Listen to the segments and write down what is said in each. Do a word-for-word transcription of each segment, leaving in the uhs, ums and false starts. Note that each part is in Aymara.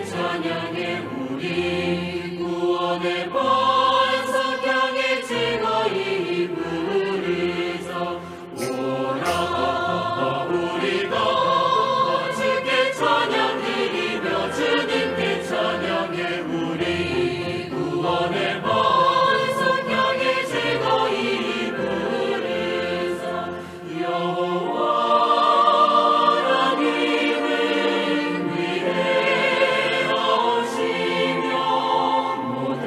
찬양해. 우리 구원의 반석 향해. 주가 이 부르사 오라. 우리가 주께 찬양드리며 주님께 찬양해. 우리 구원의 반석 향해. 주가 이 부르사 여호와라는 이름 위에 나오시며 모든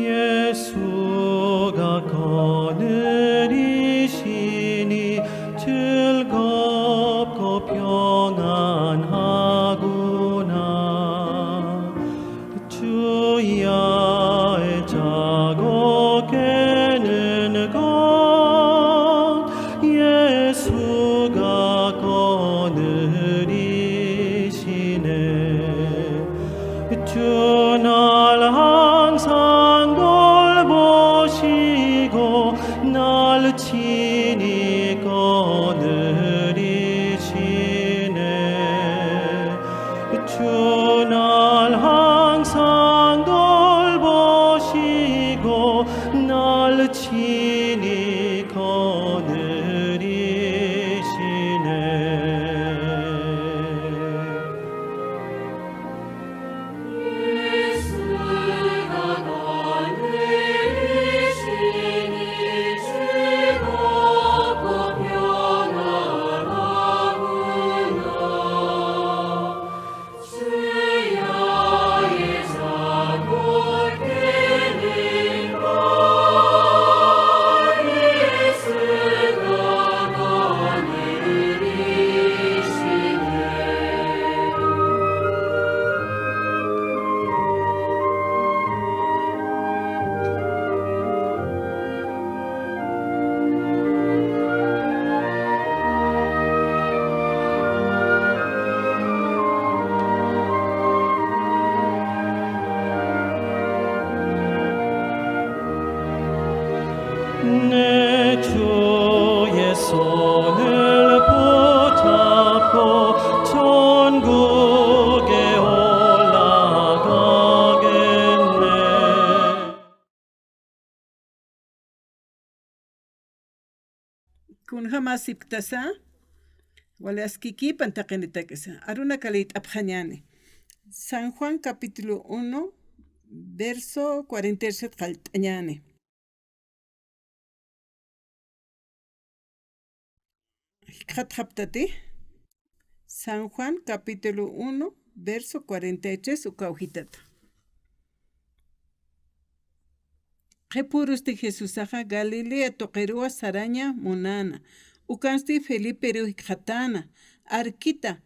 Jesuga konirishini chilgop kopiongan haguna. Chuya echago kenengo Jesuga konirishine. Chunal hansangol boshigo nal chini konirishine. Chunal hansangol boshigo nal chini konirishine. Kunjamasipktasa, wali askikipan taqinitakisa, arunaka liyt'apxañäni. San Juan capítulo uno, verso cuarenta y siete qallt'añäni. Jikxatxaptati, San Juan capítulo uno, verso cuarenta y tres ukaw jitata. Qhipürusti Jesusaxa Galilea tuqiruwa saraña munäna. Ukansti Feliperu jikxatäna, arkita,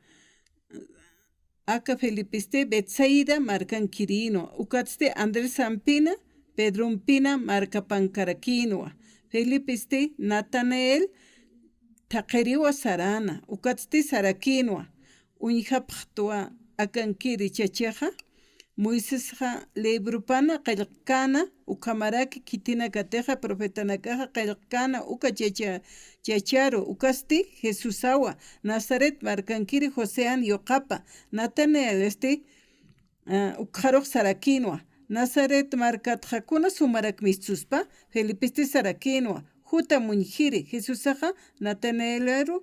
aka Felipisti Betsaida markankirïnwa, ukatsti Andresampina, Pedrompina markapankarakïnwa. Felipisti Natanael thaqhiriwa saräna, ukatsti sarakïnwa, uñjapxtwa akankiri chachaxa, Moisesxa librupana qillqkäna, ukhamaraki khitinakatixa profetanakaxa qillqkäna uka chacha-, chacharu, ukatsti Jesusawa, Nazaret markankiri Josean yuqapa, Natanaelsti, ah, ukxarux sarakïnwa, Nazaret markatxa kuna sumarak mistsuspa, Felipisti sarakïnwa, jutam uñjiri, Jesusaxa Natanaeleru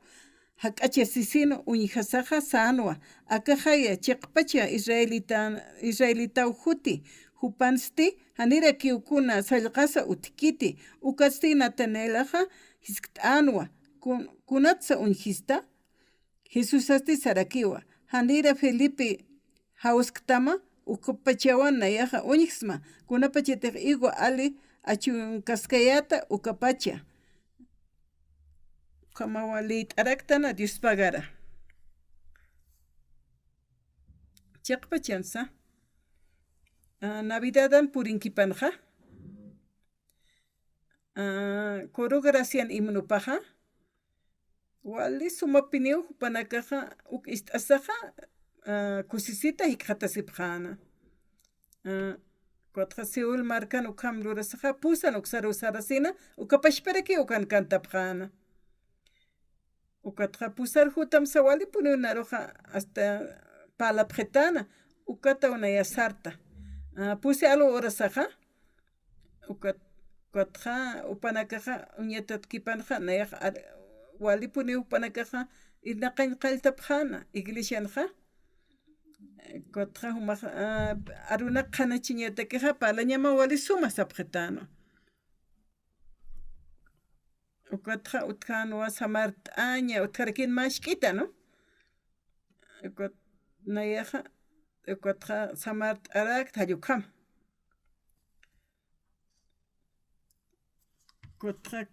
jak'achasisin uñjasaxa sänwa, akaxaya chiqpacha israelita-, israelitaw juti, jupansti janirakiw kuna sallqasa utjkiti, ukatsti Natanaelaxa jiskt'änwa, kun-, kunatsa uñjista? Jesusasti sarakiwa, janira Felipe jawsktama, ukhapachawan nayaxa uñjsma, kunapachatix higo ali achunkaskayäta ukapacha. Ukhamawa liyt'araktana Diospagara. Chiqpachansa, ah, Navidadan purinkipanxa, ah, Coro Gracian himnopaxa, wali sumapiniw jupanakaxa uk ist'asaxa, ah, kusisita jikxatasipxäna. Ah, ukatxa Seúl markan ukham lurasaxa, pusan uksaruw sarasina, uka pachparakiw ukan cantapxäna. Ukatxa pusar jutamsa walipuniw naruxa hasta parlapxitäna, ukataw naya sarta. Ah, pusi alwa urasaxa, ukat-, ukatxa jupanakaxa uñatatkipanxa, nayax ar-, walipuniw jupanakaxa irnaqañ qalltapxäna iglesianxa. Ukatxa jumax, ah, arunak qhanachiñatakixa parlañama wali suma sapxitänwa. Ukatxa utjänwa samart'aña, utjarakïn mä jisk'ita, ¿no? Ukat nayaxa, ukatxa samart'arakta, jall ukhama. Ukatxa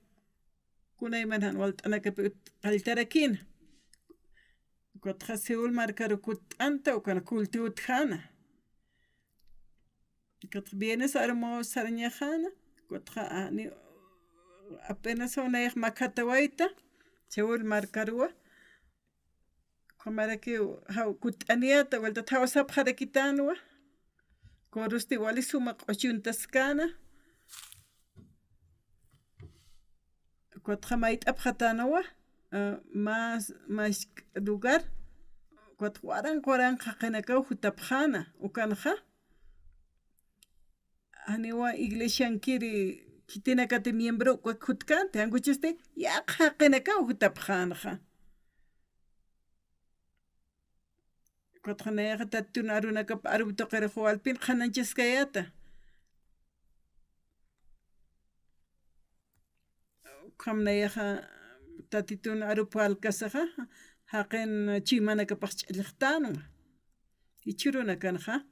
kunayman jan walt'anakapi ut-, qalltarakïna. Ukatxa Seúl markaru kutt'anta, ukan culto utjäna. Ukatxa viernes arumaw sarañaxäna. Ukatxa, ah, ni, apenas nayax makhatawayta Seúl markaruwa. Ukhamarakiw jaw kutt'aniyäta, vuelta jawsapxarakitänwa. Corusti wali suma q'uchuntaskäna. Ukatxa mayt'apxatänwa, ah, mä, mä lugar. Ukatxa waranqa, waranqa jaqinakaw jutapxäna, ukanxa. Janiwa iglesiankiri khitinakati miembro uka jutkänti, jan ukasti yaqha jaqinakaw jutapxänxa. Ukatxa nayaxa Tatitun arunakap arup tuqirux walpin qhanañchaskayäta. Ukham nayaxa Tatitun arup walkasaxa, jaqin chuymanakapax ch'allxtänwa. Jichhürunakanxa,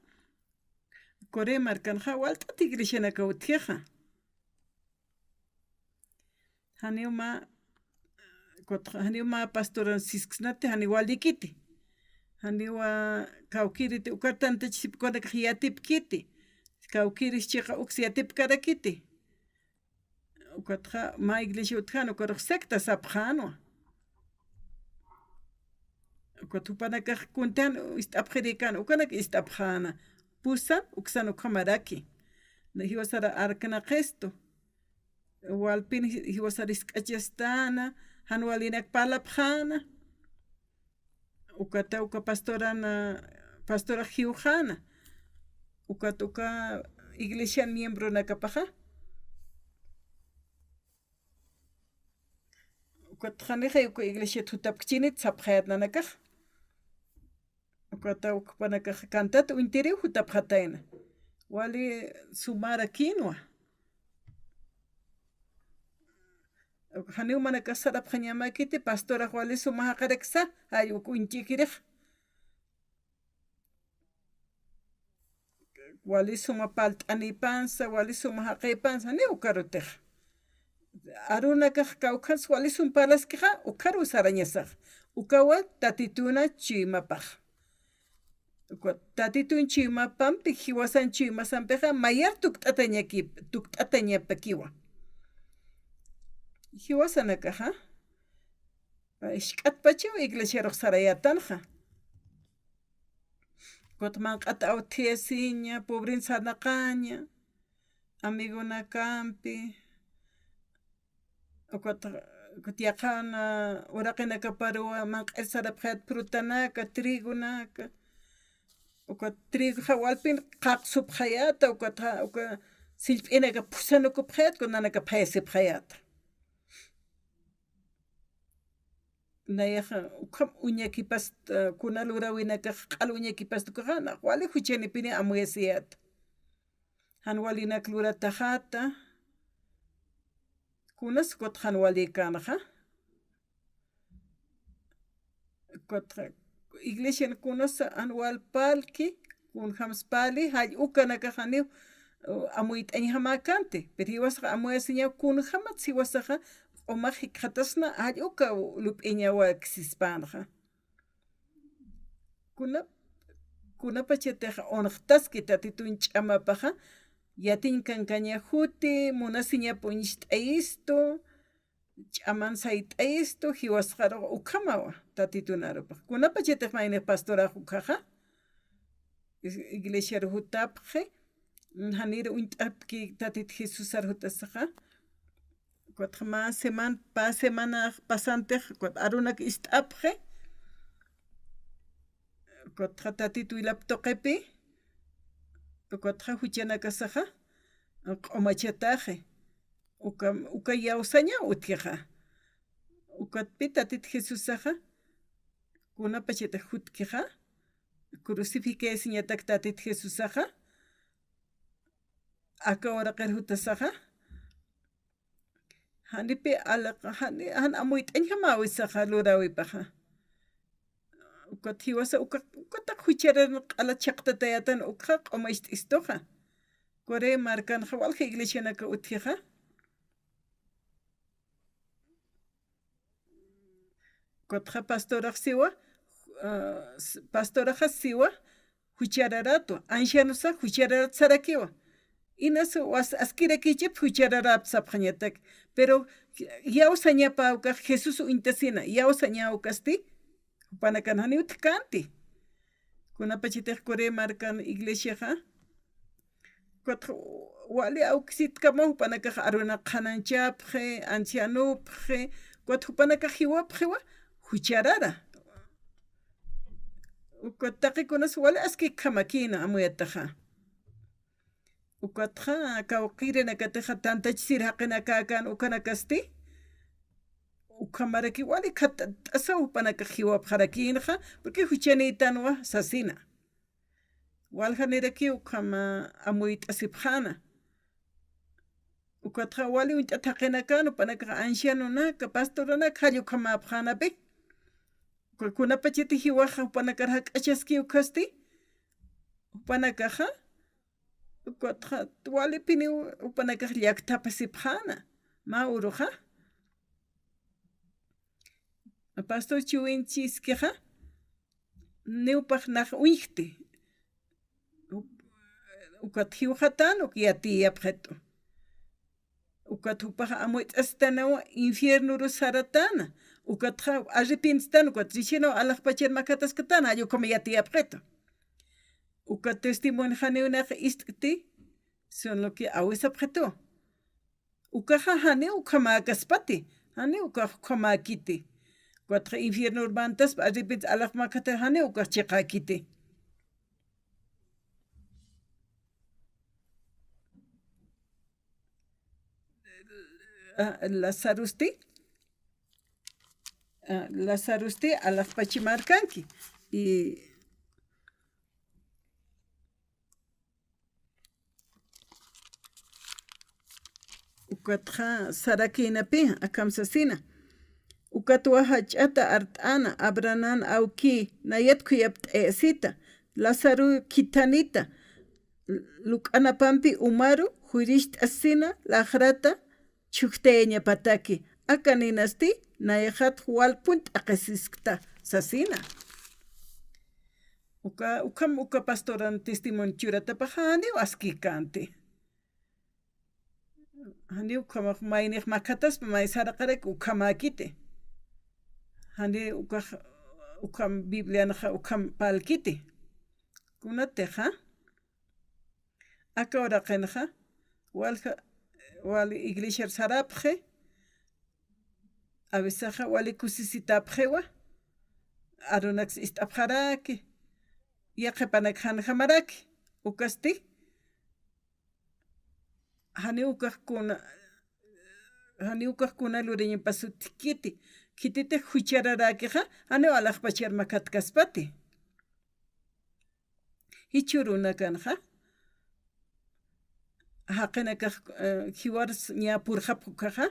Corea markanxa, walt'at iglesianakaw utjixa. Janiw mä, kut-, janiw mä pastoran sisksnati, janiw walikiti. Janiw, ah, kawkïriti, ukar tantachasipkunakax yatipkiti. Kawkïris chiqa uks yatipkarakiti. Ukatxa mä iglesia utjäna, ukarux secta sapxänwa. Ukat jupanakax kuntän ist'apxirïkän, ukanak ist'apxäna. Pusan, uksan ukhamaraki. Jiwasar arknaqistu. Walpin ji-, jiwasar jisk'achaskäna, jan walinak parlapxäna. Ukata uka pastoran, pastorax jiwxäna. Ukat uka iglesian miembronakapaxa. Ukat janixay uka iglesiat jutapkchinit sapxayät nanakax. Ukata ukpanakax cantat uñtiriw jutapxatayna. Wali sumarakïnwa. Janiw manakax sarapxañamäkiti, pastorax wali suma jaqaraksa, jall uk uñt'ikirix. Wali suma parlt'anipansa, wali suma jaqipansa, janiw ukarutix. Arunakax kawkhans wali sum parlaskixa, ukaruw sarañasax. Ukawa Tatituna chuymapax. Uka Tatitun chuymapampi, jiwasan chuymasampixa, mayar tukt'atañakip-, tukt'atañapakiwa. Jiwasanakaxa, jisk'atpachaw iglesiarux sarayätanxa. Ukat manq'at awthiyasiña, pobren sarnaqaña, amigonakampi, ukat, ukat yaqhan uraqinakaparuwa manq'ir sarapxayät frutanaka, trigonaka. Ukat trigoxa walpin qaqsupxayäta, ukat, uka sillp'inaka phusanukupxayät, kunanaka phayasipxayäta. Nayaxa ukham uñakipast, kuna luräwinakax q'al uñakipast ukaxa, nax wali juchanipini amuyasiyäta. Jan walinak lurataxäta, kunas ukat jan walïkänxa. Ukat iglesian kunas jan wal parlki, kunjams parli, jall ukanakax janiw, uh, amuyt'añjamäkänti. Pero jiwasax amuyasiñaw kunjämats jiwasaxa q'umax jikxatasna, jall uka lup'iñaw waksispanxa. Kuna, kunapachatix unxtaski Tatitun ch'amapaxa, yatiñ kankaña juti, munasiñap uñst'ayistu, ch'aman sayt'ayistu, jiwasxarux ukhamawa Tatitun arupax. Kunapachatix maynix pastorax ukhaxa, iglesiaru jutapxi, janir uñt'apki Tatit Jesusar jutasaxa. Ukat mä seman, pä semana pasantix, ukat arunak ist'apxi. Ukatxa Tatit wilap tuqipi, ukatxa juchanakasaxa q'umachataxi. Uka, uka iyawsañaw utjixa. Ukatpi Tatit Jesusaxa, kunapachatix jutkixa, crucificayasiñatak Tatit Jesusaxa, aka uraqir jutasaxa, janipi alaq, jani, jan amuyt'añjamäwisaxa luräwipaxa. Ukat jiwasa uka, ukataq jucharar q'ala chhaqtatayätan ukxa q'umacht'istuxa. Corea markanxa walja iglesianaka utjixa. Ukatxa pastorax siwa, ah, s-, pastoraxa siwa, juchararatwa, ancianosa juchararat sarakiwa. Inas was-, askirakichip juchararap sapxañatak. Pero yawsañapa ukax Jesús uñtasina, yawsaña ukasti, jupanakan janiw utjkänti. Kunapachatix Corea markan iglesiaxa, ukat wali awkisitkama jupanakax arunak qhananchapxi, ancianopxi, ukat jupanakax jiwapxiwa, jucharara. Ukat taqikunas wali aski ukhamakïna amuyataxa. Ukatxa kawkïrinakatixa tantachisir jaqinakäkän ukanakasti, ukhamaraki wali khatt'asaw jupanakax jiwapxarakïnxa, porque juchanïtanwa sasina. Waljanirakiw ukhama amuyt'asipxäna. Ukatxa wali uñt'at jaqinakän, jupanakax ancianonaka, pastoranaka, jall ukhamäpxänapi. Uka kunapachati jiwaxa jupanakar jak'achaski ukhasti, jupanakaxa, ukatxa walipiniw jupanakax llakthapasipxäna, mä uruxa. Pastor Chuwinchiskixa, niwpax nax uñjti. Ukat jiwxatän, uk yatiyapxitu. Ukat jupax amuyt'asitanaw infiernoru saratäna. Ukatxa arrepientistan, ukat richinaw alaxpachar makhataskätän, jall ukhama yatiyapxitu. Ukat testimonio janiw nax ist'kti, sino que awisapxitu. Ukaxa janiw ukhamäkaspati, janiw ukax ukhamäkiti. Ukatxa infiernor mantaspa, arrepientis alaxpachar makhataskätän, janiw ukax chiqäkiti. Ah, Lazarosti, ah, Lazarosti alaxpachamarkanki. Y ukatxa sarakïnapi akham sasina. Ukatwa jach'ata art'äna, Abrahamän awkï, nayat khuyapt'ayasita, Lazaru khithanita, luk'anapampi umaru juricht'asina, laxrata chhujtayañapataki, aka ninasti, nayxat walpun t'aqhisiskta sasina. Uka, ukham uka pastoran testimonio churatapaxa janiw askikänti. Janiw ukhamax maynix makhataspa, may saraqaraki ukhamäkiti. Janiw ukax, ukham Biblianxa ukham parlkiti. Kunatixa, aka uraqinxa, walja, wali iglesiar sarapxi, a vecesaxa wali kusisitapxiwa, arunaks ist'apxaraki, yaqhipanak janjamaraki, ukasti, janiw ukax kuna, janiw ukax kuna lurañapas utjkiti, khititix juchararäkixa, janiw alaxpachar makhatkaspati. Jichhürunakanxa, jaqinakax, eh, jiwars ñä purxapxi ukaxa,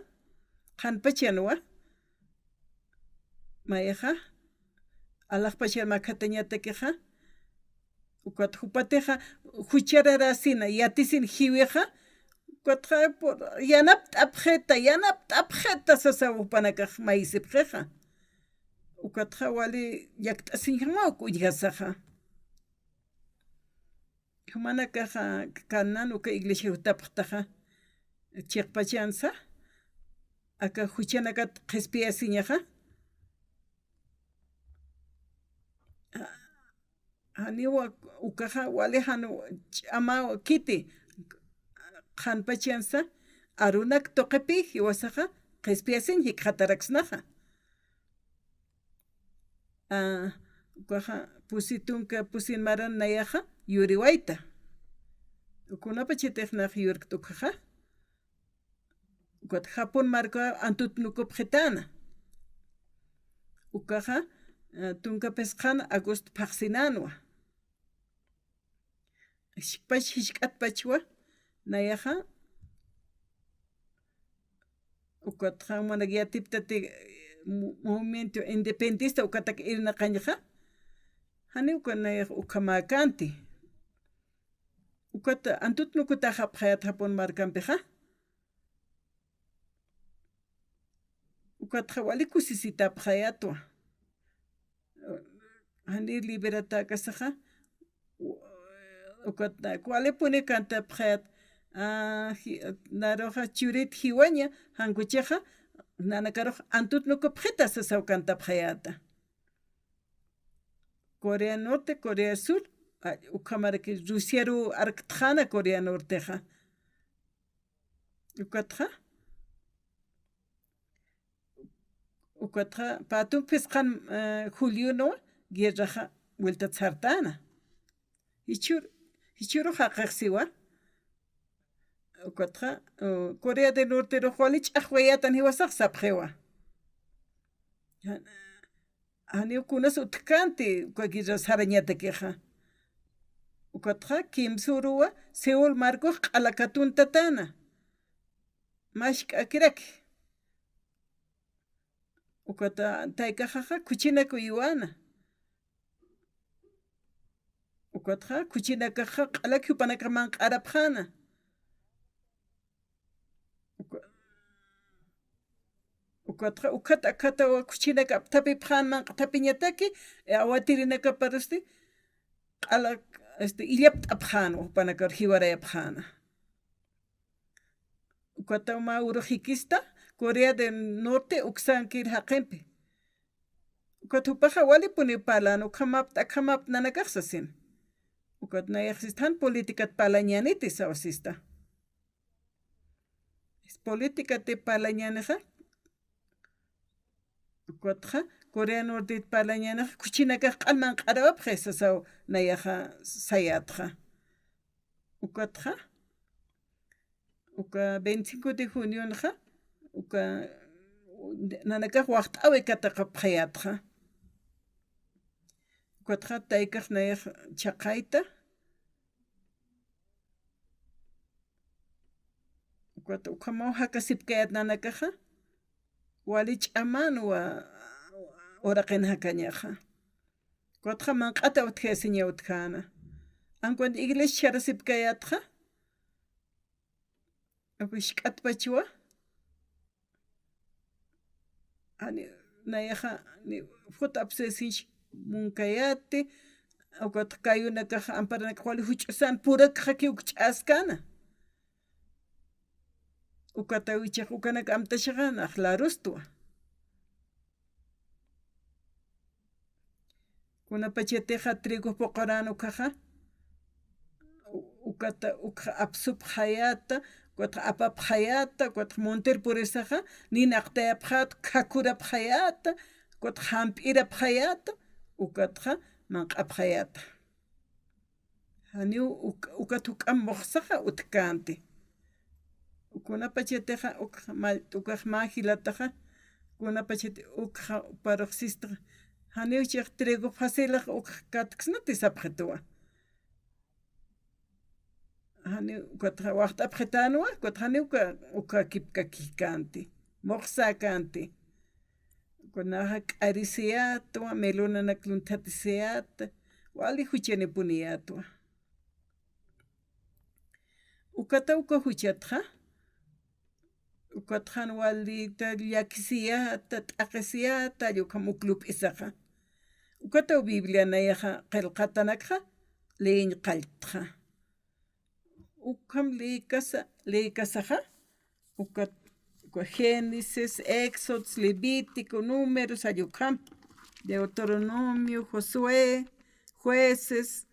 qhanpachanwa, mayxa, alaxpachar makhatañatakixa, ukat jupatixa, juchararasina, yatisin jiwixa, ukatxa, yanapt'apxita, yanapt'apxita sasaw jupanakax mayisipxixa. Ukatxa wali llakt'asiñjamaw uk uñjasaxa. Jumanakaxa, kanan uka iglesia jutapxtaxa, chiqpachansa, aka juchanakat qhispiyasiñaxa. Janiwa ukaxa wali jan ch'amaw kiti, qhanpachansa, arunak tuqipi jiwasaxa, qhispiyasiñ jikxataraksnaxa. Ah, ukaxa pusi tunka pusin maran nayaxa yuriwayta. Kunapachatix nax yurkt ukaxa. Ukat Japón markaw antutnukupxitäna. Ukaxa, eh, tunka phisqhan agosto phaxsinänwa. Jisk'pach, jisk'atpachwa, nayaxa, ukatxa jumanak yatiptati, eh, mo-, movimiento independentista ukatak irnaqañxa, janiw uka nayax ukhamäkänti. Ukat antutnukutapxayät Japón markampixa. Ukatxa wali kusisitapxayätwa. Jani liberatäkasaxa, u-, ukat walipuni kantapxayät, a, ji-, naruxa churit jiwaña, jan kuchixa, nanakarux antut nukupxita sasaw kantapxayäta. Corea Norte, Corea Sur, a, ukhamaraki Rusiaru arktxäna Corea Nortexa. Ukatxa, ukatxa, pä tump phisqan, eh, juliunwa guerraxa vueltat sartäna. Jichhür, jichhürux jaqix siwa. Ukatxa, eh, Corea del Norterux wali ch'axwayätan jiwasax sapxiwa. Jan-, janiw kunas utjkänti uka guerra sarañatakixa. Ukatxa, kimsüruwa Seúl markux q'ala katuntatäna. Mask'akiraki. Ukata taykaxaxa khuchinak uywäna. Ukatxa, khuchinakaxa q'alaki jupanakax manq'arapxäna. Uka-, ukatxa, ukat akhatawa khuchinak apthapipxän manq'thapiñataki, e, awatirinakaparusti, q'ala, este, illapt'apxänwa, jupanakar jiwarayapxäna. Ukataw mä urux jikista, Corea del Norte uksankir jaqimpi. Ukat jupaxa walipuniw parlan, ukhamapta, akhamapta nanakax sasin. Ukat nayax sista jan políticat parlañäniti saw sista. Políticati parlañänixa, ukatxa, Corea Nortet parlañänixa, khuchinakax q'al manq'arawapxi sasaw nayaxa sayätxa. Ukatxa, uka veinticinco de junionxa, uka nanakax waxt'awi kataqapxayätxa. Ukatxa taykax nayax chhaqayta. Ukat ukhamaw jakasipkayät nanakaxa, wali ch'amanwa uraqin jakañaxa. Ukatxa manq'ata utjayasiña utjäna. Ankuant iglesia chharasipkayätxa, uka jisk'atpachwa, ani, nayaxa, ni, fut'apsisix munkayäti, ukat kayunakax amparanakax wali juch'usan, purakxakiw ukch'äskana. Ukatawichax ukanak amtashaxa nax larustwa. Kunapachatixa trigo puqurän ukhaxa, ukata, ukxa apsupxayäta, ukatxa apapxayäta, ukatxa muntir purisaxa, ninaqtayapxäta, khakurapxayäta, ukatxa jamp'irapxayäta, ukatxa manq'apxayäta. Janiw uk-, ukat juk'amp muxsaxa utjkänti. Kunapachatixa ukx mä, ukax mä jilataxa, kunapachat ukxa juparux sistaxa, janiw chix trigo facilax ukx katksnati sapxituwa. Janiw ukatxa waxt'apxitänwa, ukat janiw uka, uka kipkakikänti, muxsäkänti. Kunaxa k'arisiyätwa, melonanak lunthatisiyäta, wali juchanipuniyätwa. Ukata uka juchatxa, ukatxa jan walita llakisiyäta, t'aqhisiyäta, ukham uk lup'isaxa. Ukataw Biblia nayaxa qillqatanakxa, leeñ qalltxa. Ukham leekasa, leekasaxa, ukat, uka Génesis, Éxodos, Levítico, Números, jall ukham, Deuteronomio, Josué, Jueces,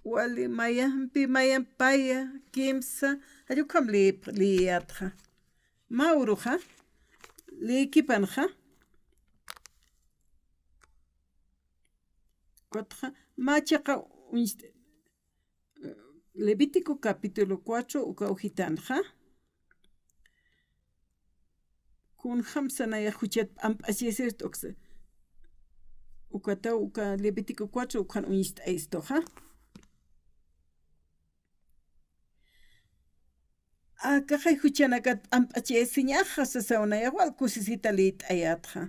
wali mayampi, mayampi paya, kimsa, jall ukham leep-, leeyätxa. Mä uruxa, leekipanxa, ukatxa, mä chiqa uñst-, Levítico capítulo cuatro, uka ujitanxa. Kunjamsa nayax juchat p'amp'achayasirta uksa. Ukataw uka Levítico cuatro, ukan uñst'ayistuxa. Akaxay juchanakat p'amp'achayasiñaxa sasaw nayax wal kusisita liyt'ayätxa.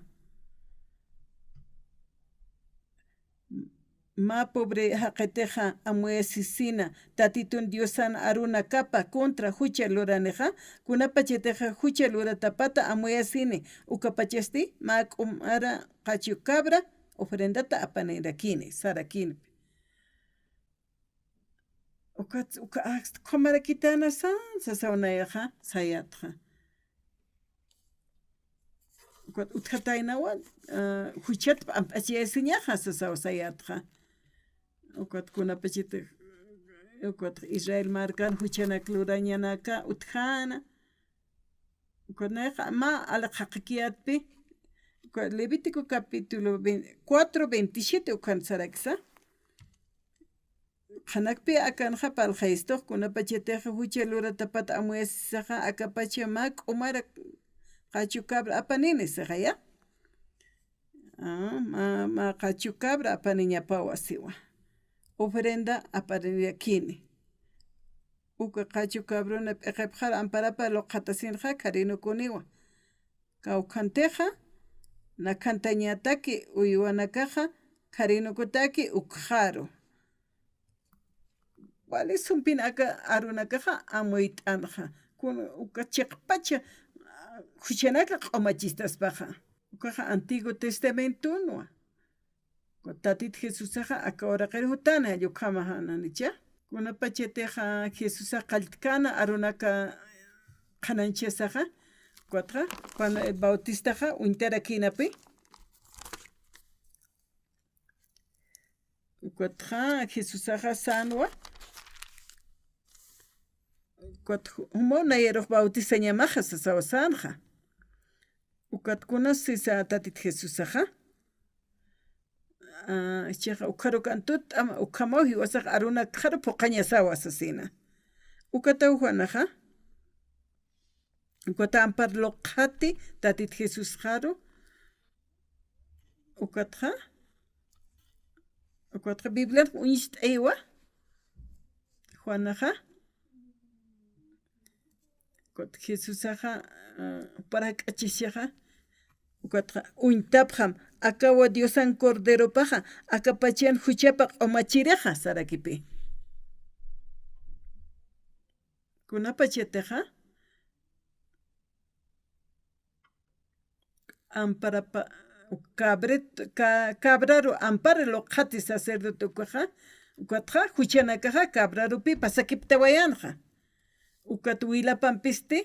Mä pobre jaqitixa amuyasisina, Tatitun Diosan arunakapa contra jucha luranixa, kunapachatixa jucha luratapata amuyasini, ukapachasti mä k'umara qachu cabra, ofrendata apanirakini, sarakinipi. Ukat, uka, akt, khumarakitana san, sasaw nayaxa, sayatxa. Ukat utjataynawa, ah, juchat p'amp'achayasiñaxa, sasaw sayatxa. Ukat kunapachatix, ukat Israel markan juchanak lurañanaka utjana. Ukat nayaxa mä aliqxaqakiyatpi, ukat Levítico capítulo veinte, cuatro veintisiete ukan saraksa. Qhanakpi akanxa parlxayistux, kunapachatixa jucha luratapat amuyasisaxa, akapacha mä k'umarak qachu cabra apanini sixaya. Ah, mä, mä qachu cabra apaniñapawa siwa. Ofrenda apanirakini. Uka qachu cabruna p'iqipxar amparapa luqxatasinxa, kharinukuniwa. Kawkhantixa, nakhantañataki uywanakaxa, kharinukutaki ukxaru. Wali sumpin aka arunakaxa amuyt'anxa. Kun uka chiqpacha, ah, juchanaka q'umachistaspaxa. Ukaxa Antiguo Testamentonwa. Tatit Jesusaxa aka uraqir jutani, jall ukhamaxa nanicha. Kunapachatixa Jesusax qalltkana arunaka qhanañchasaxa, ukatxa Juan el Bautistaxa uñtarakinapi. Ukatxa Jesusaxa sanwa. Ukat ju-, jumaw nayarux bautizañamaxa sasawa sanxa. Ukat kuna sisa Tatit Jesusaxa. Ah, chiqa, ukharukan tutt'am, ukhamaw jiwasax arunakxaru phuqhañasawa sasina. Ukataw Juanaxa. Ukata ampar luqxati Tatit Jesusxaru. Ukatxa. Ukatxa Biblian uñst'aywa. Juanaxa. Ukat Jesusaxa, ah, juparak'achisaxa. Ukatxa uñtapxam, akawa Diosan Corderopaxa, akapachan juchapa q'umachirixa, sarakipi. Kunapachatixa, amparapa, cabrit-, ca-, cabraru ampar luqxati sacerdote ukaxa, ukatxa juchanakaxa cabrarupi pasakiptawayanxa. Ukat wilapampisti,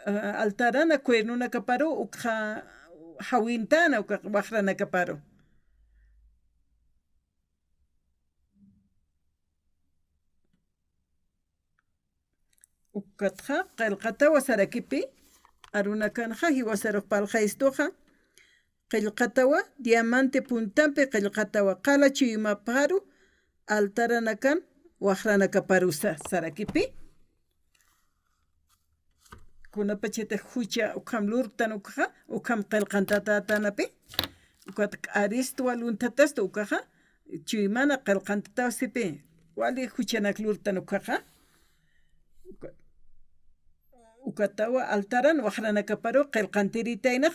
ah, altarana cuernonakaparu ukxa jawintana, uka waxranakaparu. Ukatxa qillqatawa sarakipi, arunakanxa jiwasarux parlxayistuxa, qillqatawa, diamante puntampi qillqatawa, qala chuymapxaru, altaranakan waxranakaparusa sarakipi. Kunapachatix jucha ukham lurtan ukaxa, ukham qillqantatätanapi, ukat k'aristwa lunthatasta ukaxa, chuymana qillqantataw sipi, wali juchanak lurtan ukaxa, uka-, ukatawa altaran waxranakaparu qillqantiritaynax.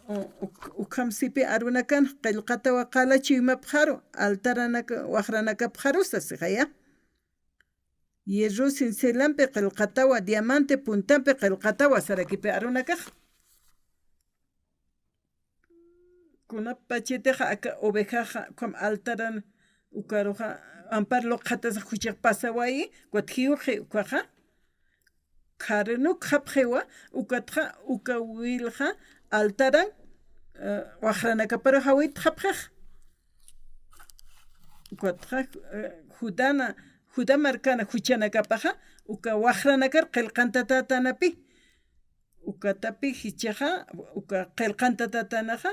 U-, uk-, ukham sipi arunakan qillqatawa qala chuymapxaru, altaranaka-, waxranakapxarusa sixaya. Hierro cincelampi qillqatawa, diamante puntampi qillqatawa sarakipi arunakax. Kunapachatixa aka ovejaxa, ukham altaran ukaruxa, ampar luqxatasax juchax pasawayi, ukat jiwxi ukaxa. Kharnukxapxiwa, ukatxa, uka wilxa, altaran, eh, waxranakaparu jawitxapxix. Ukatxa, eh, Judana, Juda markana juchanakapaxa, uka waxranakar qillqantatätanapi. Ukatapi jichhaxa, uka qillqantatätanaxa,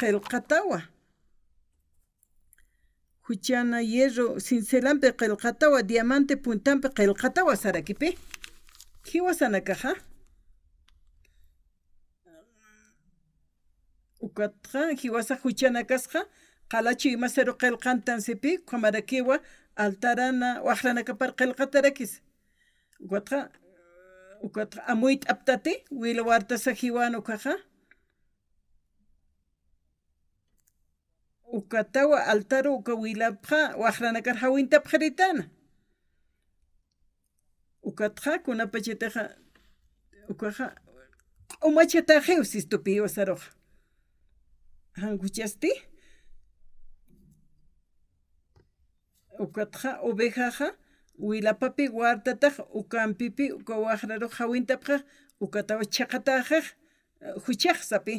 qillqatawa. Juchana hierro cincelampi qillqatawa, diamante puntampi qillqatawa sarakipi. Jiwasanakaxa. Ukatxa, jiwasa juchanakasxa, qala chuymasaru qillqantan sipi, ukhamarakiwa, altarana, waxranakapar qillqatarakis. Ukatxa, ukatxa, amuyt'aptati, wila wartasa jiwan ukaxa. Ukatawa altaru uka wilapxa waxranakar jawintapxiritana. Ukatxa kunapachatixa, ukaxa q'umachataxiw sistupiw saruxa. Jan juchasti, ukatxa ovejaxa wilapapi wartatax ukampipi uka waxrarux jawintapxax, ukataw chiqataxix juchax sapi.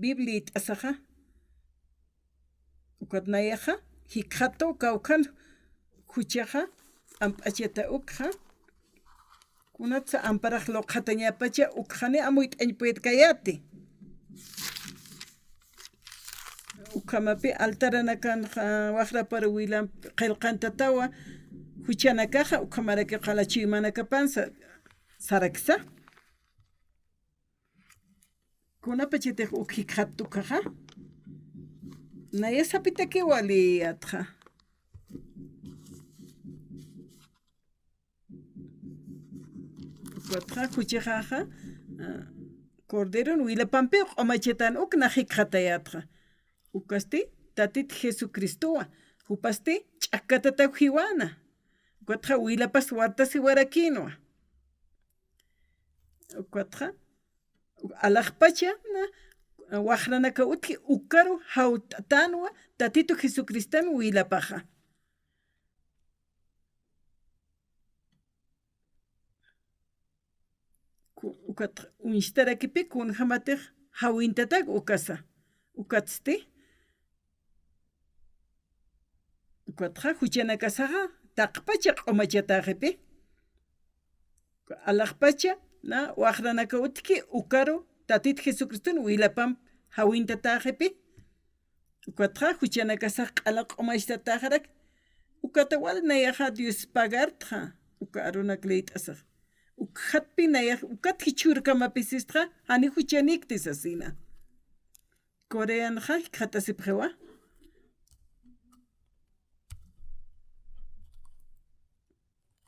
Biblia t'asaxa. Ukat nayaxa jikxatu kawkhan juchaxa, amp'achata ukxa. Kunatsa amparax luqxatañapacha ukxani amuyt'añ puedkayati. Ukhamapi altaranakan waxrapar wilamp qillqantatawa juchanakaxa, ukhamaraki qala chuymanakapan sa-, saraksa. Kunapachatix uk jikxat tukaxa. Naya sapitaki wali yatxa. Ukatxa juchaxaxa, ah, corderon wilapampi q'umachatan uk nax jikxatayatxa. Ukasti Tatit Jesucristowa, jupasti ch'akkatataw jiwana. Ukatxa wilapas wartasiwarakinwa. Ukatxa alaxpacha na, waxranaka utji ukaru jawt'atanwa Tatitu Jesucristan wilapaxa. Ku-, ukat uñstarakipi kunjamatix jawintatak ukasa. Ukatsti, ukatxa juchanakasaxa taqpacha q'umachataxipi. Alaxpacha na waxranaka utji ukaru Tatit Jesucriston wilapamp jawintataxipi. Ukatxa juchanakasax q'ala q'umachataxarak. Ukata wal nayaxa Dios pagartxa. Uka arunak leyt'asax. Ukxatpi nayax, ukat jichhürkamapis sistxa, jani juchanikti sasina. Coreanxa jikxatasipxiwa.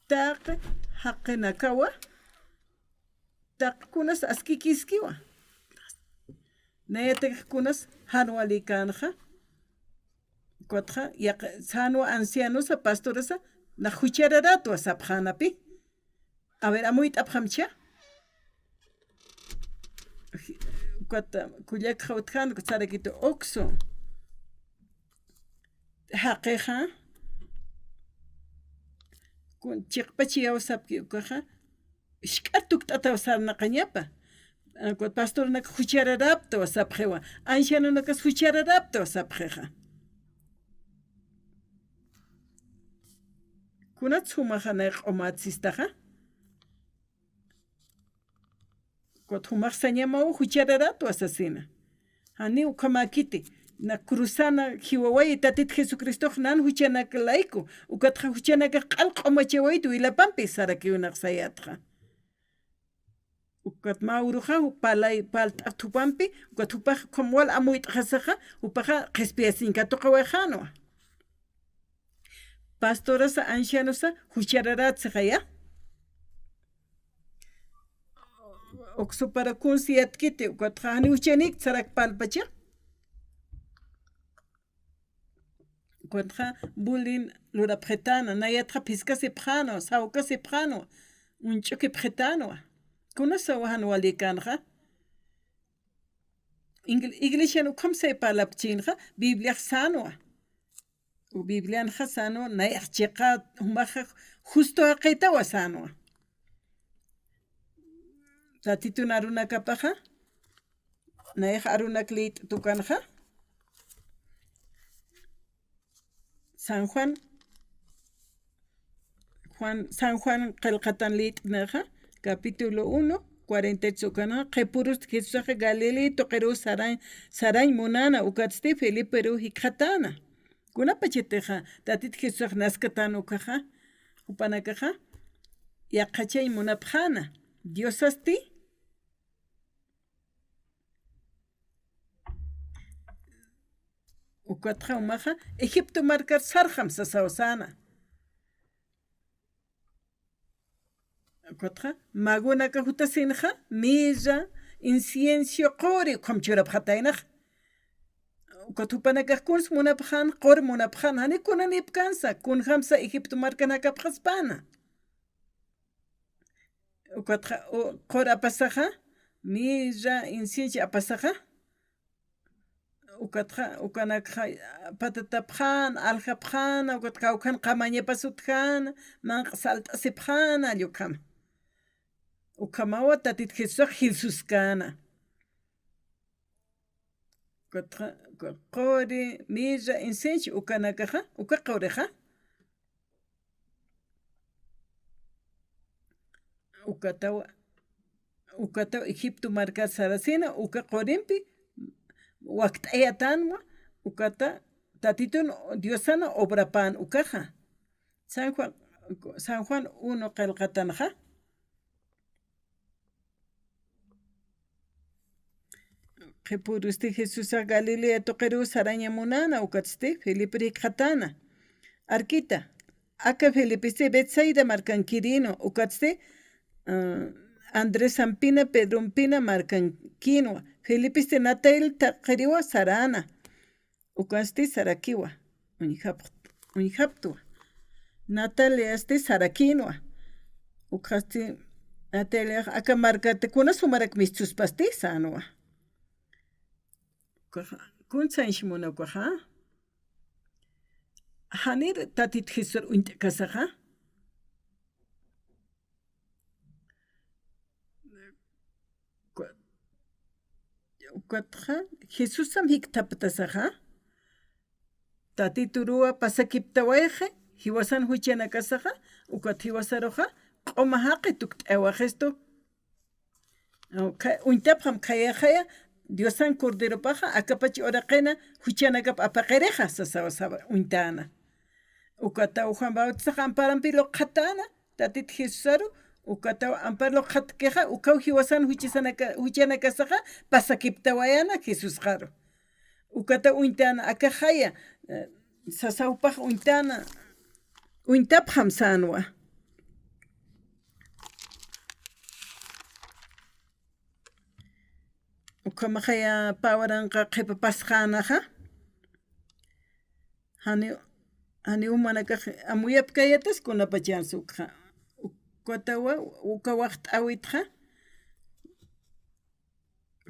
Taqi jaqinakawa, taqi kunas askikiskiwa. Nayatak kunas jan walikanxa. Ukatxa, yaq-, sänwa ancianosa, pastorasa, nax juchararatwa sapxänapi. A ver, amuyt'apxamcha. Ukat, kullakxa utjän, sarakitu Oxxo. Jaqixa. Kun chiqpachiyaw sapki ukaxa. Jisk'a tukt'ataw sarnaqañapa. Ukat pastornak juchararaptaw sapxiwa. Ancianonakas juchararaptaw sapxixa. Kunats jumaxa nay q'umat sistaxa. Ukat jumax sañamaw juchararatwa sasina. Jani ukhamäkiti, na cruzana jiwawayi Tatit Jesucristox nan juchanak layku, ukatxa juchanakax q'al q'umachawaytu wilapampi sarakiw nax sayatxa. Ukat mä uruxa, palay, palt'at jupampi, ukat jupax ukham wal amuyt'xasaxa, jupaxa qhispiyasiñ katuqawayxänwa. Pastorasa, ancianosa, juchararat sixaya. Oxxopara kuns yatkiti, ukatxa jani juchanik sarak palpacha. Ukatxa bullying lurapxitäna, nayatxa phiskasipxänwa, sawkasipxänwa, uñch'ukipxitäna. Kunasawa jan walikanxa. Ingl-, iglesian ukham say parlapchinxa, Bibliax sänwa. Biblianxa sänwa, nayax chiqa, jumaxa justo jaqitawa sänwa. Tatitun arunakapaxa, nayax arunak liyt'at ukanxa. San Juan, Juan, San Juan qillqatan liyt'nixa, capítulo uno, cuarenta y tres ukanxa, qhipürus Jesusaxa Galilea tuqiruw sarañ, sarañ munäna, ukatsti Feliperuw jikxatäna. Kunapachatixa, Tatit Jesusax nasktan ukaxa, jupanakaxa, yaqhachañ munapxäna. Diosasti, ukatxa jumaxa, Egipto markar sarxam sasaw säna. Ukatxa, magonaka jutasinxa, mirra, incienso, quri, ukham churapxataynax. Ukat jupanakax kuns munapxän, qur munapxän, jani kunanïpkänsa, kunjamsa Egipto markanakapxaspäna. Ukatxa, u-, qur apasaxa, mirra, incienso apasaxa, ukatxa, ukanakxa patatapxäna, aljapxäna, ukat kawkhan qamañapas utjäna, manq'a salt'asipxäna, ukhama. Ukhamawa Tatit Jesusax jilsuskäna. Ukatxa, quri, mirra, incienso, ukanakaxa, uka qurixa. Ukatawa, ukatawa Egipto markat sarasina, uka qurimpi wakt'ayatänwa, ukata Tatitun Diosan obrapän ukaxa. San Juan, San Juan uno qillqatanxa. Qhipurusti Jesusax Galilea tuqiruw saraña munäna, ukatsti Felipe jikxatäna. Arkita, aka Felipisti Betsaida markankirïnwa, ukatsti, ah, Andresampina, Pedrompina markankïnwa. Felipisti Natanael tuqiriwa saräna. Ukasti sarakiwa, uñjapx-, uñjaptwa. Natanaelsti sarakïnwa. Ukasti Natanaelex aka markati kunas jumarak mistuspasti sänwa. Ukaxa, kun sañs muna ukaxa. Janir Tatit Jesusar uñt'kasaxa. Uka-, ukatxa, Jesusam jikthaptasaxa, Tatituruwa pasakiptawayxi, jiwasan juchanakasaxa, ukat jiwasaruxa, q'uma jaqi tukt'awaxistu. Uka-, uñtapxam khayäxaya, Diosan Corderopaxa, akapach uraqina, juchanakap apaqirixa, sasawa, sawa, uñtäna. Ukataw Juan Bautistax amparampi luqxatäna, Tatit Jesusaru, ukataw ampar luqxatkixa, ukaw jiwasan juchisanaka-, juchanakasaxa, pasakiptawayäna Jesusxaru. Ukataw uñtäna, akaxaya, eh, sasaw jupax uñtäna, uñtapxam sänwa. Ukhamaxaya pä waranqa qhipapasxänaxa. Jani, jani jumanakax amuyapkayatas kunapachansa ukxa. Ukatawa, uka waxt'äwitxa.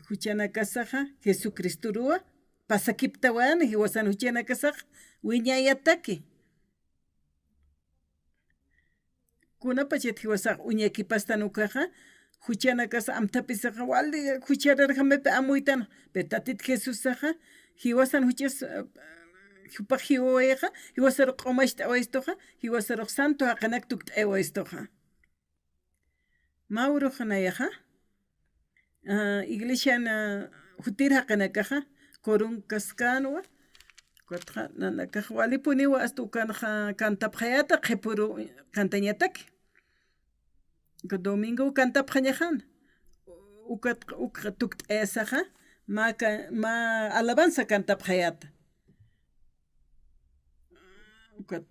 Juchanakasaxa, Jesucristoruwa, pasakiptawayäna, jiwasan juchanakasax, wiñayataki. Kunapachat jiwasax uñakipastan ukaxa, juchanakas amthapisaxa, wali juchararjamapi amuytan, pero Tatit Jesusaxa, jiwasan juchas, eh, jupax jiwawayaxa, jiwasarux q'umacht'awayistuxa, jiwasarux santo jaqinak tukt'ayawayistuxa. Mä urux nayaxa, ah, iglesian, ah, jutir jaqinakaxa, kurunkaskänwa, ukatxa nanakax walipuniwa asta ukanxa kantapxayäta, qhipuru kantañataki. Uka domingo kantapxañaxan. Ukat, uk tukt'ayasaxa, mä ka-, mä alabanza kantapxayäta. Ukat,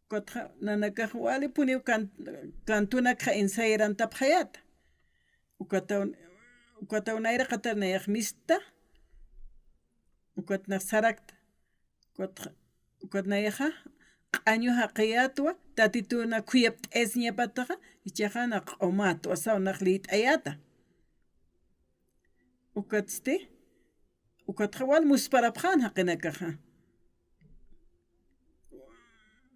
ukatxa nanakax walipuniw kan-, kantunakxa ensayarantapxayäta. Ukataw, ukataw nayraqatar nayax mista, ukat nax sarakta. Ukat, ukat nayaxa q'añu jaqiyätwa, Tatituna khuyapt'ayasiñapataxa, jichhaxa nax q'umätwa, saw nax liyt'ayäta. Ukatsti, ukatxa wal musparapxän jaqinakaxa.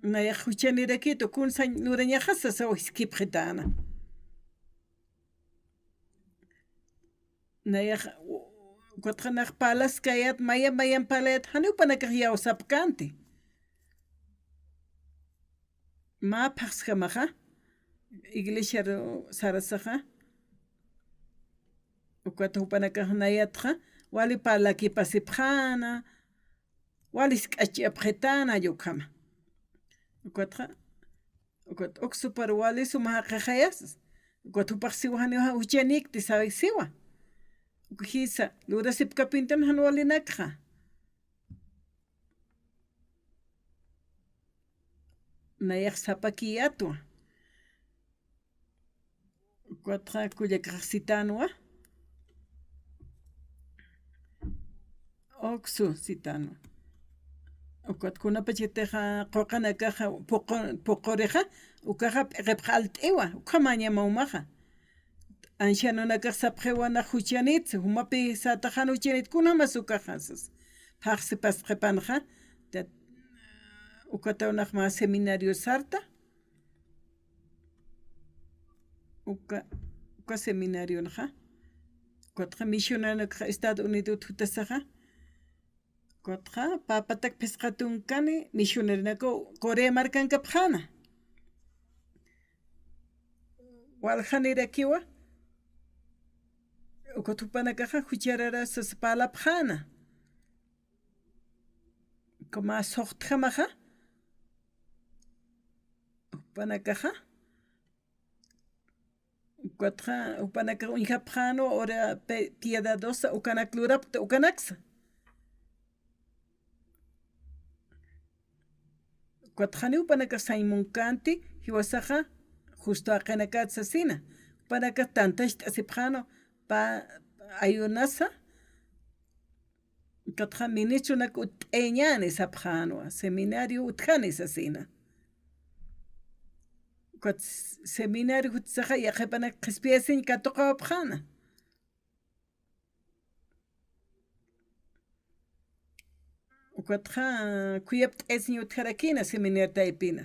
Nayax juchanirakitu, kun sañ lurañaxa sasaw jiskipxitäna. Nayax, ukatxa nax parlaskayät, mayamp mayamp parlayät, janiw jupanakax iyawsapkänti. Mä phaxsjamaxa, iglesiaru sarasaxa, ukat jupanakax nayatxa, wali parlakipasipxäna, wali jisk'achapxitäna, ukhama. Ukatxa, ukat uk supar wali suma jaqixayas, ukat jupax siwa janiw juchanikti saw siwa. Uk jisa, lurasipkapintan jan walinakxa. Nayax sapakiyätwa. Ukatxa kullakax sitänwa. Uksu sitänwa. Ukat kunapachatixa quqanakaxa puqu-, puqurixa, ukaxa p'iqipx alt'iwa, ukhamañama umaxa. ancianonakax sapxiwa nax juchanitsa, jumapi sätaxan juchanit, kunjamas ukaxa sasa. Phaxsi pasqipanxa, tat-, ukataw nax mä seminario sarta, uka, uka seminarionxa, ukatxa misioneronakxa Estados Unidot jutasaxa, ukatxa, papatak phisqa tunkani misioneronakaw Corea markankapxäna. Waljanirakiwa, ukat jupanakaxa jucharara sasa parlapxäna. Uka mä suxtjamaxa, jupanakaxa, ukatxa, jupanakax uñjapxänwa ora pe-, piadadosa, ukanak lurapkta, ukanaksa. Ukatxa janiw jupanakax sañ munkanti, jiwasaxa justo jaqinakat sasina. Jupanakax tantacht'asipxänwa, pa-, ayunasa, ukatxa ministronak utt'ayañäni sapxänwa, seminario utjani sasina. Ukat seminario jutsaxa yaqhipanak qhispiyasiñ katuqawapxäna. Ukatxa khuyapt'ayasiñ utjarakïna seminario taypina.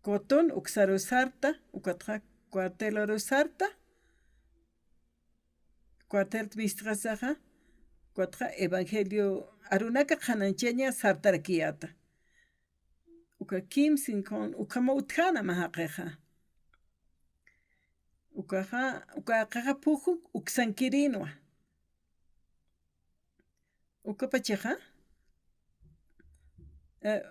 Cotton uksaru sarta, ukatxa cuarteloru sarta, cuartel mistxasaxa, ukatxa evangelio arunaka qhanañchaña sartarakiyäta. Uka kimsin kun, ukhama utjäna mä jaqixa. Ukaxa, uka jaqixa phuju uksankirïnwa. Ukapachaxa, eh,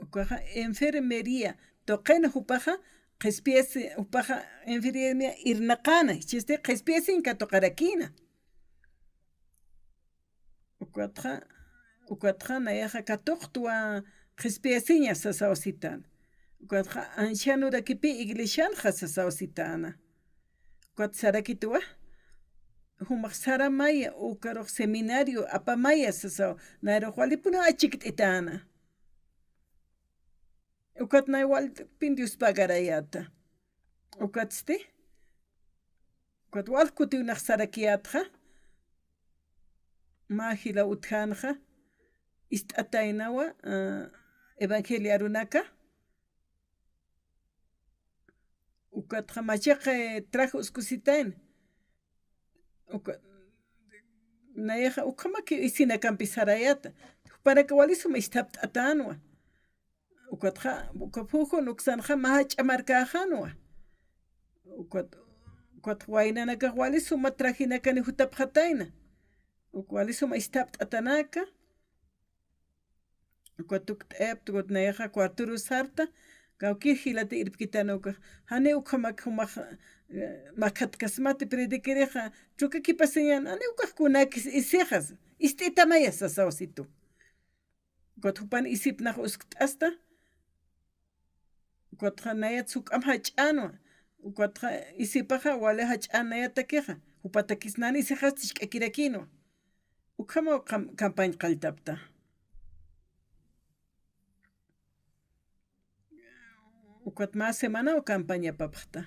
ukaxa enfermería, tuqina jupaxa, qhispiyasi, jupaxa enfermería irnaqäna, jichhasti qhispiyasiñ katuqarakïna. Ukatxa, ukatxa nayaxa katuqtwa qhispiyasiña sasaw sitäna. Ukatxa ancianorakipi iglesianxa sasaw sitäna. Ukat sarakitwa, jumax saramaya, ukarux seminario apamaya sasaw, nayrux walipuniw achikt'itäna. Ukat nay walt'pin Dios pagarayäta. Ukatsti, ukat wal kutiw nax sarakiyätxa, mä jila utjänxa, ist'ataynawa, ah, evangelio arunaka, ukatxa machaq, eh, traje uskusitayna. Uka, nayaxa ukhamaki isinakampi sarayäta. Jupanaka wali suma isthapt'atänwa. Ukatxa, uka phujun uksanxa mä jach'a markäxänwa. Ukat, ukat waynanakax wali suma trajenakani jutapxatayna. Uk wali suma isthapt'atanaka. Ukat tukt'ayapta, ukat nayaxa cuartoru sarta, kawkïr jilata irpkitana ukax. Janiw ukhamak jumax, eh, makhatkasmati predicarixa, chukakipasiñäni, janiw ukax kunakis isixas, ist'itamaya sasaw situ. Ukat jupan isipnax uskt'asta, ukatxa nayat juk'amp jach'änwa, ukatxa isipaxa wali jach'än nayatakixa, jupatakis nan isixas jisk'akirakïnwa. Ukhamaw cam-, campaña qalltapta. Ukat mä semanaw campaña apapxta.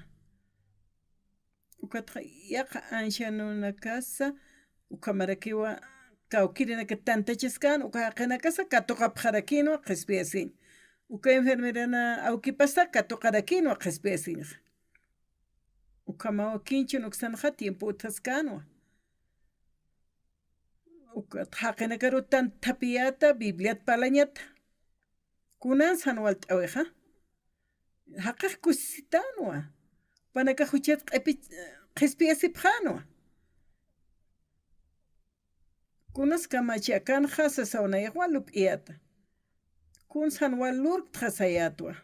Ukatxa yaqha ancianonakasa, ukhamarakiwa kawkïrinaka tantachaskäna, uka jaqinakasa katuqapxarakïnwa qhispiyasiñ. Uka enfermerana awkipasa katuqarakïnwa qhispiyasiñxa. Ukhamaw kinchhun uksanxa tiempo utjaskänwa. Ukat jaqinakaru tanthapiyäta, Bibliat parlañata. Kunan jan walt'äwixa. Jaqix kusisitänwa. Jupanakax juchat q'ipi, qhispiyasipxänwa. Kunas kamachi akanxa sasaw nayax wal lup'iyäta. Kuns jan wal lurktxa sayätwa.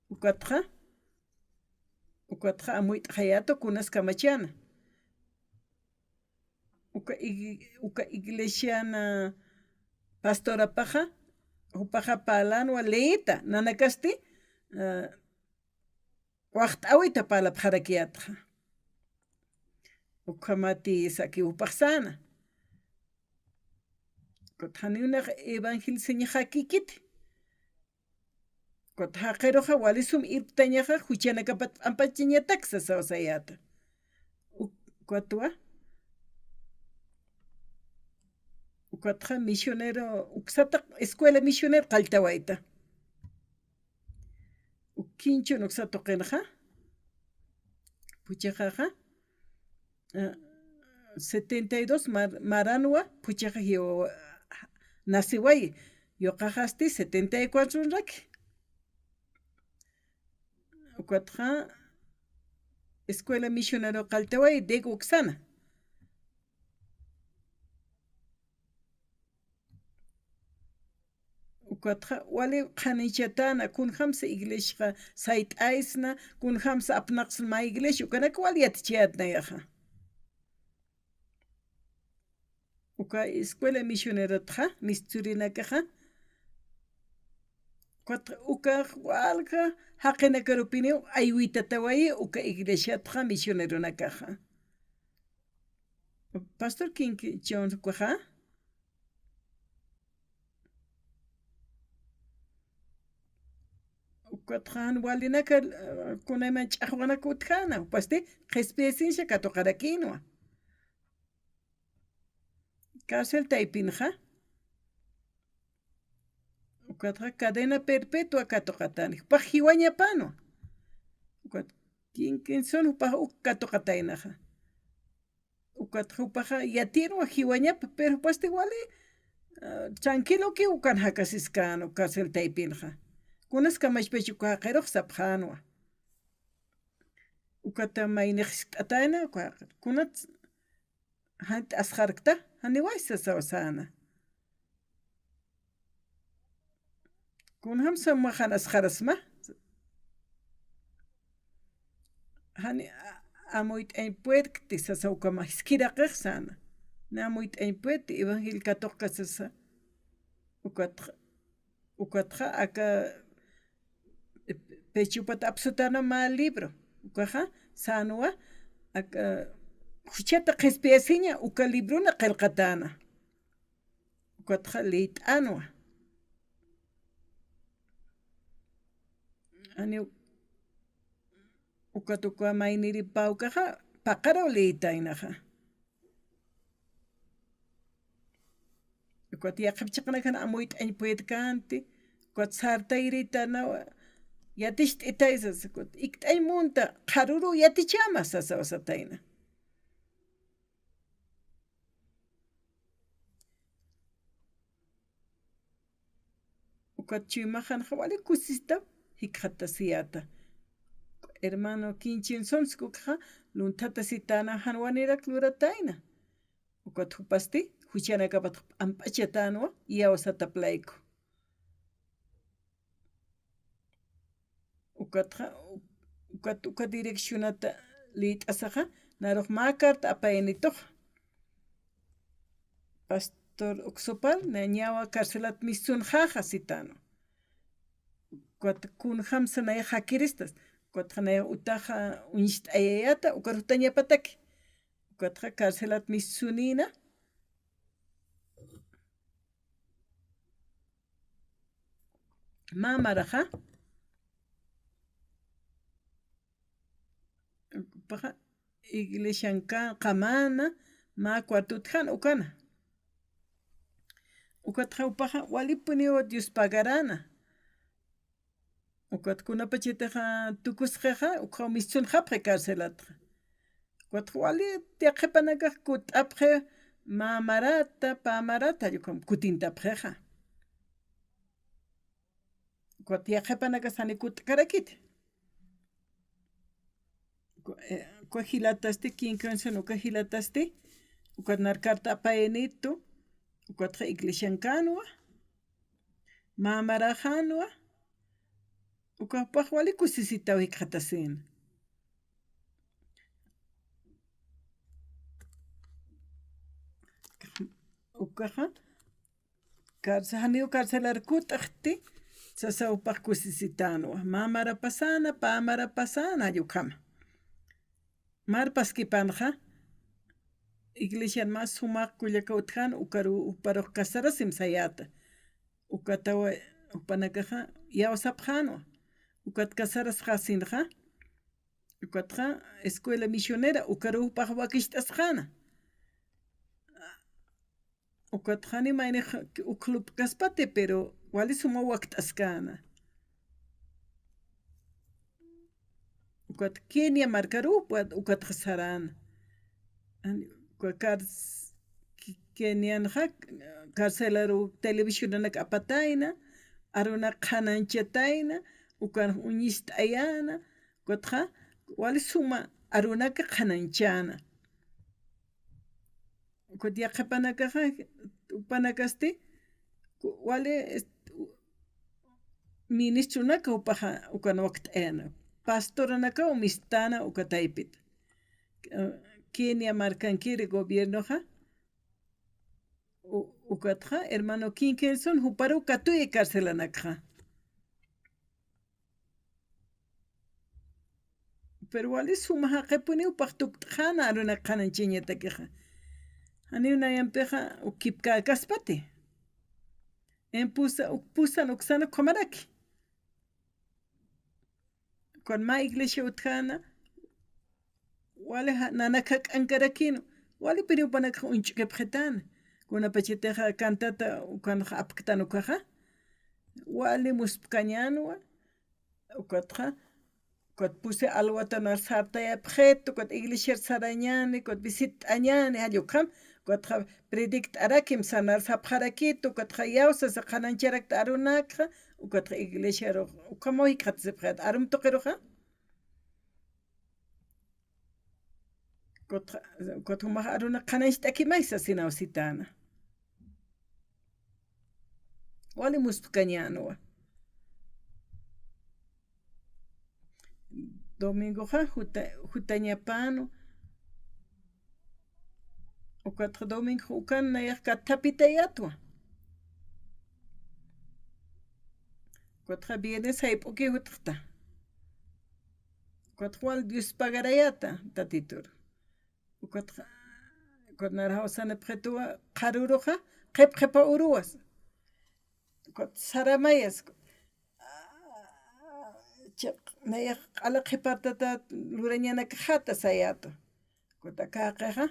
Ukatxa, ukatxa amuyt'xayätwa kunas kamachana. Uka ig-, uka iglesiana pastorapaxa, jupaxa parlana leyta, nanakasti, eh, waxt'äwita parlapxarakiyätxa. Ukhamati saki jupax säna. Ukat janiw nax evangelizasiñaxakïkiti. Ukat jaqiruxa wali sum irptañaxa, juchanakapat p'ampachañatak sasaw sayäta. Uk-, ukatwa, ukatxa misionero, uksata escuela misionero qalltawayta. Uk kinchhun uksa tuqinxa, phuchhaxaxa, eh, setenta y dos mar-, maranwa, phuchhaxa jiwa-, nasiwayi, yuqaxasti setenta y cuatro raki. Ukatxa escuela misionero qalltaway, Diego uksana. Ukatxa wali qhanichatäna, kunjamsa iglesiaxa sayt'aysna, kunjamsa apnaqsna mä iglesia, ukanak wali yatichayät nayaxa. Uka escuela misionerotxa, misturinakaxa, ukat ukax walja jaqinakarupiniw aywitatawayi uka iglesiatxa misioneronakaxa. Pastor King Jones ukaxa, ukatxa jan walinaka, eh, kunayman ch'axwanak utjäna, jupasti qhispiyasiñsa katuqarakïnwa. Cárcel taypinxa, ukatxa cadena perpetua katuqatani, jupax jiwañapanwa. Ukat King Jones jupax uk katuqataynaxa. Ukat jupaxa yatïnwa jiwañapa, pero jupasti wali, ah, tranquilokiw ukan jakasiskän, uka cárcel taypinxa. Kunas kamachpach uka jaqirux sapxänwa. Ukata maynix jiskt'atayna, uka jaqir. Kunat jant asxarkta, janiway sasaw säna. Kunjamsa majan asxarasma. Jani a-, amuyt'añ puedkti sasa ukama, jiskiraqix säna. Ni amuyt'añ puedkti, evangel katuqka sasa. Ukatxa, ukatxa aka, eh, pechupat apsutäna mä libro. Ukaxa, sänwa, aka, juchata qhispiyasiña, uka librona qillqatäna. Ukatxa liyt'änwa. Janiw, ukat uka mayniripä ukaxa, paqaraw liytaynaxa. Ukat yaqhip chiqanakan amuyt'añ puedkänti, ukat sartayrïtanawa, yaticht'itay sasa, ukat ikt'añ munta, qharüruw yatichäma sasaw satayna. Ukat chuymaxanxa wali kusisita jikxatasiyäta. Hermano King Jones ukxa lunthatasitäna jan wanirak luratayna. Ukat jupasti juchanakapat p'amp'achatänwa iyawsatap layku. Ukatxa, ukat, uka direccionata liyt'asaxa, narux mä carta apayanituxa. Pastor Oxopal, nayañawa carcelat missunxaxa sitänwa. Ukat kunjamsa nayax jakiristas. Ukatxa nayax utaxa uñst'ayayäta, ukar jutañapataki. Ukatxa carcelat missunïna. Mä maraxa, paxa iglesianka qamäna, mä cuarto utjäna ukana. Ukatxa jupaxa walipuniw Dios pagaräna. Ukat kunapachatixa tukusxixa, ukxaw missunxapxi carcelatxa. Ukat wali yaqhipanakax kutt'apxi mä marata, pä marata, jall ukham kutintapxixa. Ukat yaqhipanakas jani kutt'karakiti. Uka, eh, uka jilatasti, King Jones uka jilatasti, ukat nar carta apayanitu, ukatxa iglesiankänwa, mä maraxänwa, ukax jupax wali kusisitaw jikxatasïna. Ukaxa, carce-, janiw carcelar kutt'xti, sasa jupax kusisitänwa. Mä mara pasäna, pä mara pasäna, jall ukhama. Mar paskipanxa, iglesian mä sumax kullaka utjän, ukaru, juparux casarasim sayäta. Ukatawa, jupanakaxa, iyawsapxänwa. Ukat casarasxasinxa, ukatxa escuela misionera, ukaruw jupax wakicht'asxäna. Ukatxa ni maynix uk lup'kaspati, pero wali suma wakt'askäna. Ukat Kenia markaruw, ukat, ukatxa saräna. Ani, uka cars-, Ki-, Kenianxa, carcelaru televisionanak apatayna, arunak qhanañchatayna, ukan uñist'ayäna, ukatxa wali suma arunak qhanañchäna. Ukat yaqhipanakaxa, jupanakasti, ku-, wali, est-, u-, ministronaka jupaxa ukan wakt'ayäna. Pastoranakaw mistt'äna uka taypit. Eh, Kenia markankiri gobiernoxa, u-, ukatxa, hermano King Kenson, juparuw katuyi carcelanakxa. Pero wali suma jaqipuniw jupax tukt'xäna arunak qhanañchañatakixa. Janiw nayampixa uk kipkäkaspati. Empusa, uk pusan, uksan ukhamaraki. Ukan mä iglesia utjäna, wali ja-, nanak jak'ankarakïnwa, walipiniw jupanakxa uñch'ukipxitäna. Kunapachatixa cantata ukanxa apktan ukaxa, wali muspkañänwa, ukatxa, ukat pusi alwata nar sartayapxit, ukat iglesiar sarañäni, ukat visitt'añäni, jall ukham, ukatxa predict'arakim, sanar sapxarakit, ukatxa iyawsasa qhanañcharakta arunakxa, ukatxa iglesiarux, ukhamaw jikxatasipxit, arum tuqiruxa. Ukat, ukat jumax arunak qhanañcht'akimay sasinaw sitäna. Wali muspkañänwa. Domingoxa juta-, jutañapänwa. Ukatxa domingo ukan nayax kathapitayätwa. Ukatxa viernes jayp'uki jutxta. Ukatxa wal Dios pagarayäta Tatitur. Ukatxa, ukat nar jawsanipxituwa qharuruxa, qhip qhipa uruwas. Ukat saramayas. Chiq, nayax q'ala qhipartata lurañanakxäta sayäta. Ukat aka jaqixa.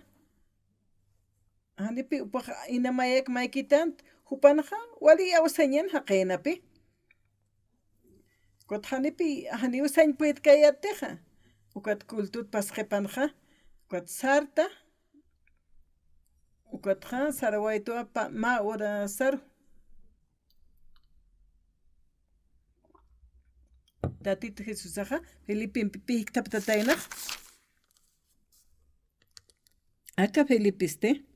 Janipi jupax ina mayak maykitänt, jupanxa wali iyawsañan jaqïnapi. Ukat janipi, janiw sañ puytkayätixa. Ukat cultut pasqipanxa, ukat sarta, ukatxa sarawaytuwa pä, mä hora saru. Tatitu Jesusaxa Filipimpi jikthaptataynax. Aka Filipisti.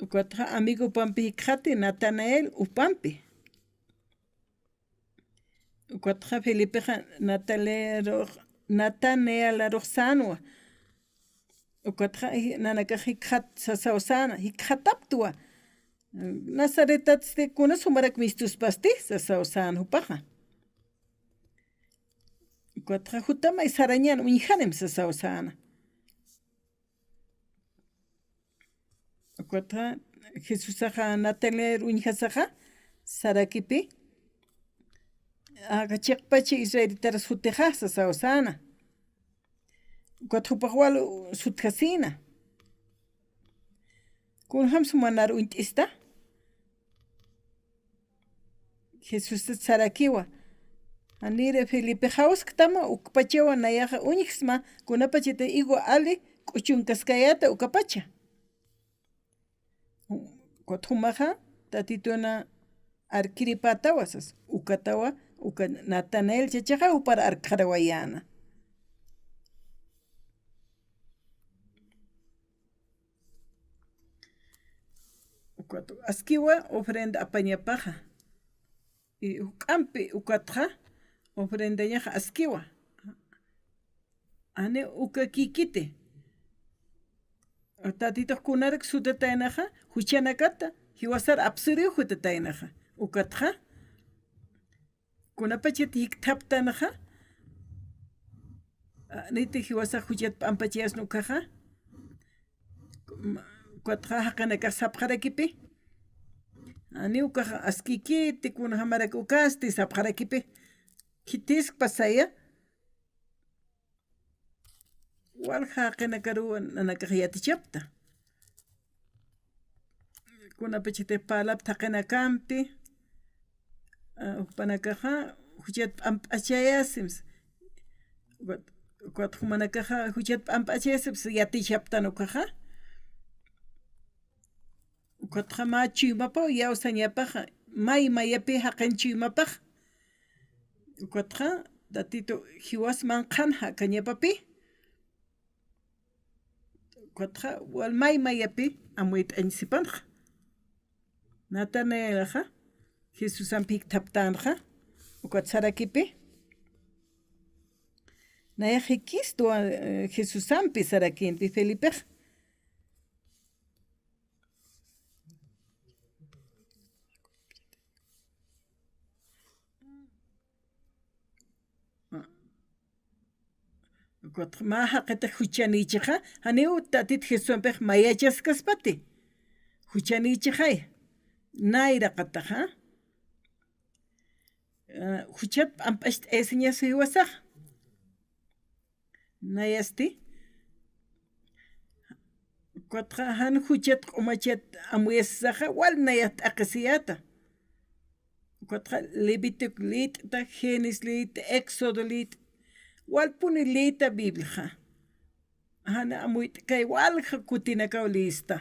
Ukatxa amigo jupampi jikxati, Natanael jupampi. Ukatxa Felipexa Natanaelarux, Natanaelarux sänwa. Ukatxa nanakax jikxat sasaw säna, jikxataptwa. Nazaretatsti kunas jumarak mistuspasti sasaw säna jupaxa. Ukatxa jutamay sarañan uñjanim sasaw säna. Ukatxa Jesusaxa Natanael uñjasaxa sarakipi, aka chiqpacha israelitaras jutixa sasaw säna. Ukat jupax wal sutjasïna. Kunjam suma nar uñt'ista? Jesusat sarakiwa. Janir Felipe jawsktama, ukpachawa nayaxa uñjsma, kunapachati higo ali k'uchunkaskayäta ukapacha. Ukat jumaxa Tatituna arkiripätawa sas, ukatawa, uka Natanael chachaxa jupar arkxarawayäna. Ukat askiwa ofrenda apañapaxa. Y juk'ampi ukatxa ofrendañaxa askiwa. Jani ukakïkiti. Tatitux kunarak sutataynaxa, juchanakata jiwasar apsuriw jutataynaxa. Ukatxa, kunapachat jikthaptanxa, niti jiwasax juchat p'ampachayasna ukaxa, ukatxa jaqinakax sapxarakipi, Janiw ukax askikiti, kunjamarak ukasti sapxarakipi. Khitiskpasaya. Walja jaqinakaruw nanakax yatichapta. Kunapachatix parlapta jaqinakampi, ah, jupanakaxa juchat p'amp'achayasimsa. Ukat, ukat jumanakaxa juchat p'amp'achayasips yatichaptan ukaxa. Ukatxa mä chuymapaw yawsañapaxa, may mayapi jaqin chuymapax. Ukatxa Tatitu jiwas manqhan jakañapapi. Ukatxa wal may mayapi amuyt'añ sipanxa. Natanaelxa Jesusampi jikthaptänxa, ukat sarakipi. Nayax jikistwa, eh, Jesusampi sarakïnti Felipex. Ukat mä jaqitix juchanïchixa, janiw Tatit Jesusampix mayachaskaspati. Juchanïchixay, nayraqataxa. Eh, juchat p'amp'acht'ayasiñas jiwasax. Nayasti. Ukatxa jan juchat q'umachat amuyasisaxa, wal nayat t'aqhisiyäta. Ukatxa Levítico lït'ta, Génesis lït'ta, Éxodo lït'ta, walpuni lïta Bibliaxa. Jan amuyt'kay walja kutinakaw lïsta.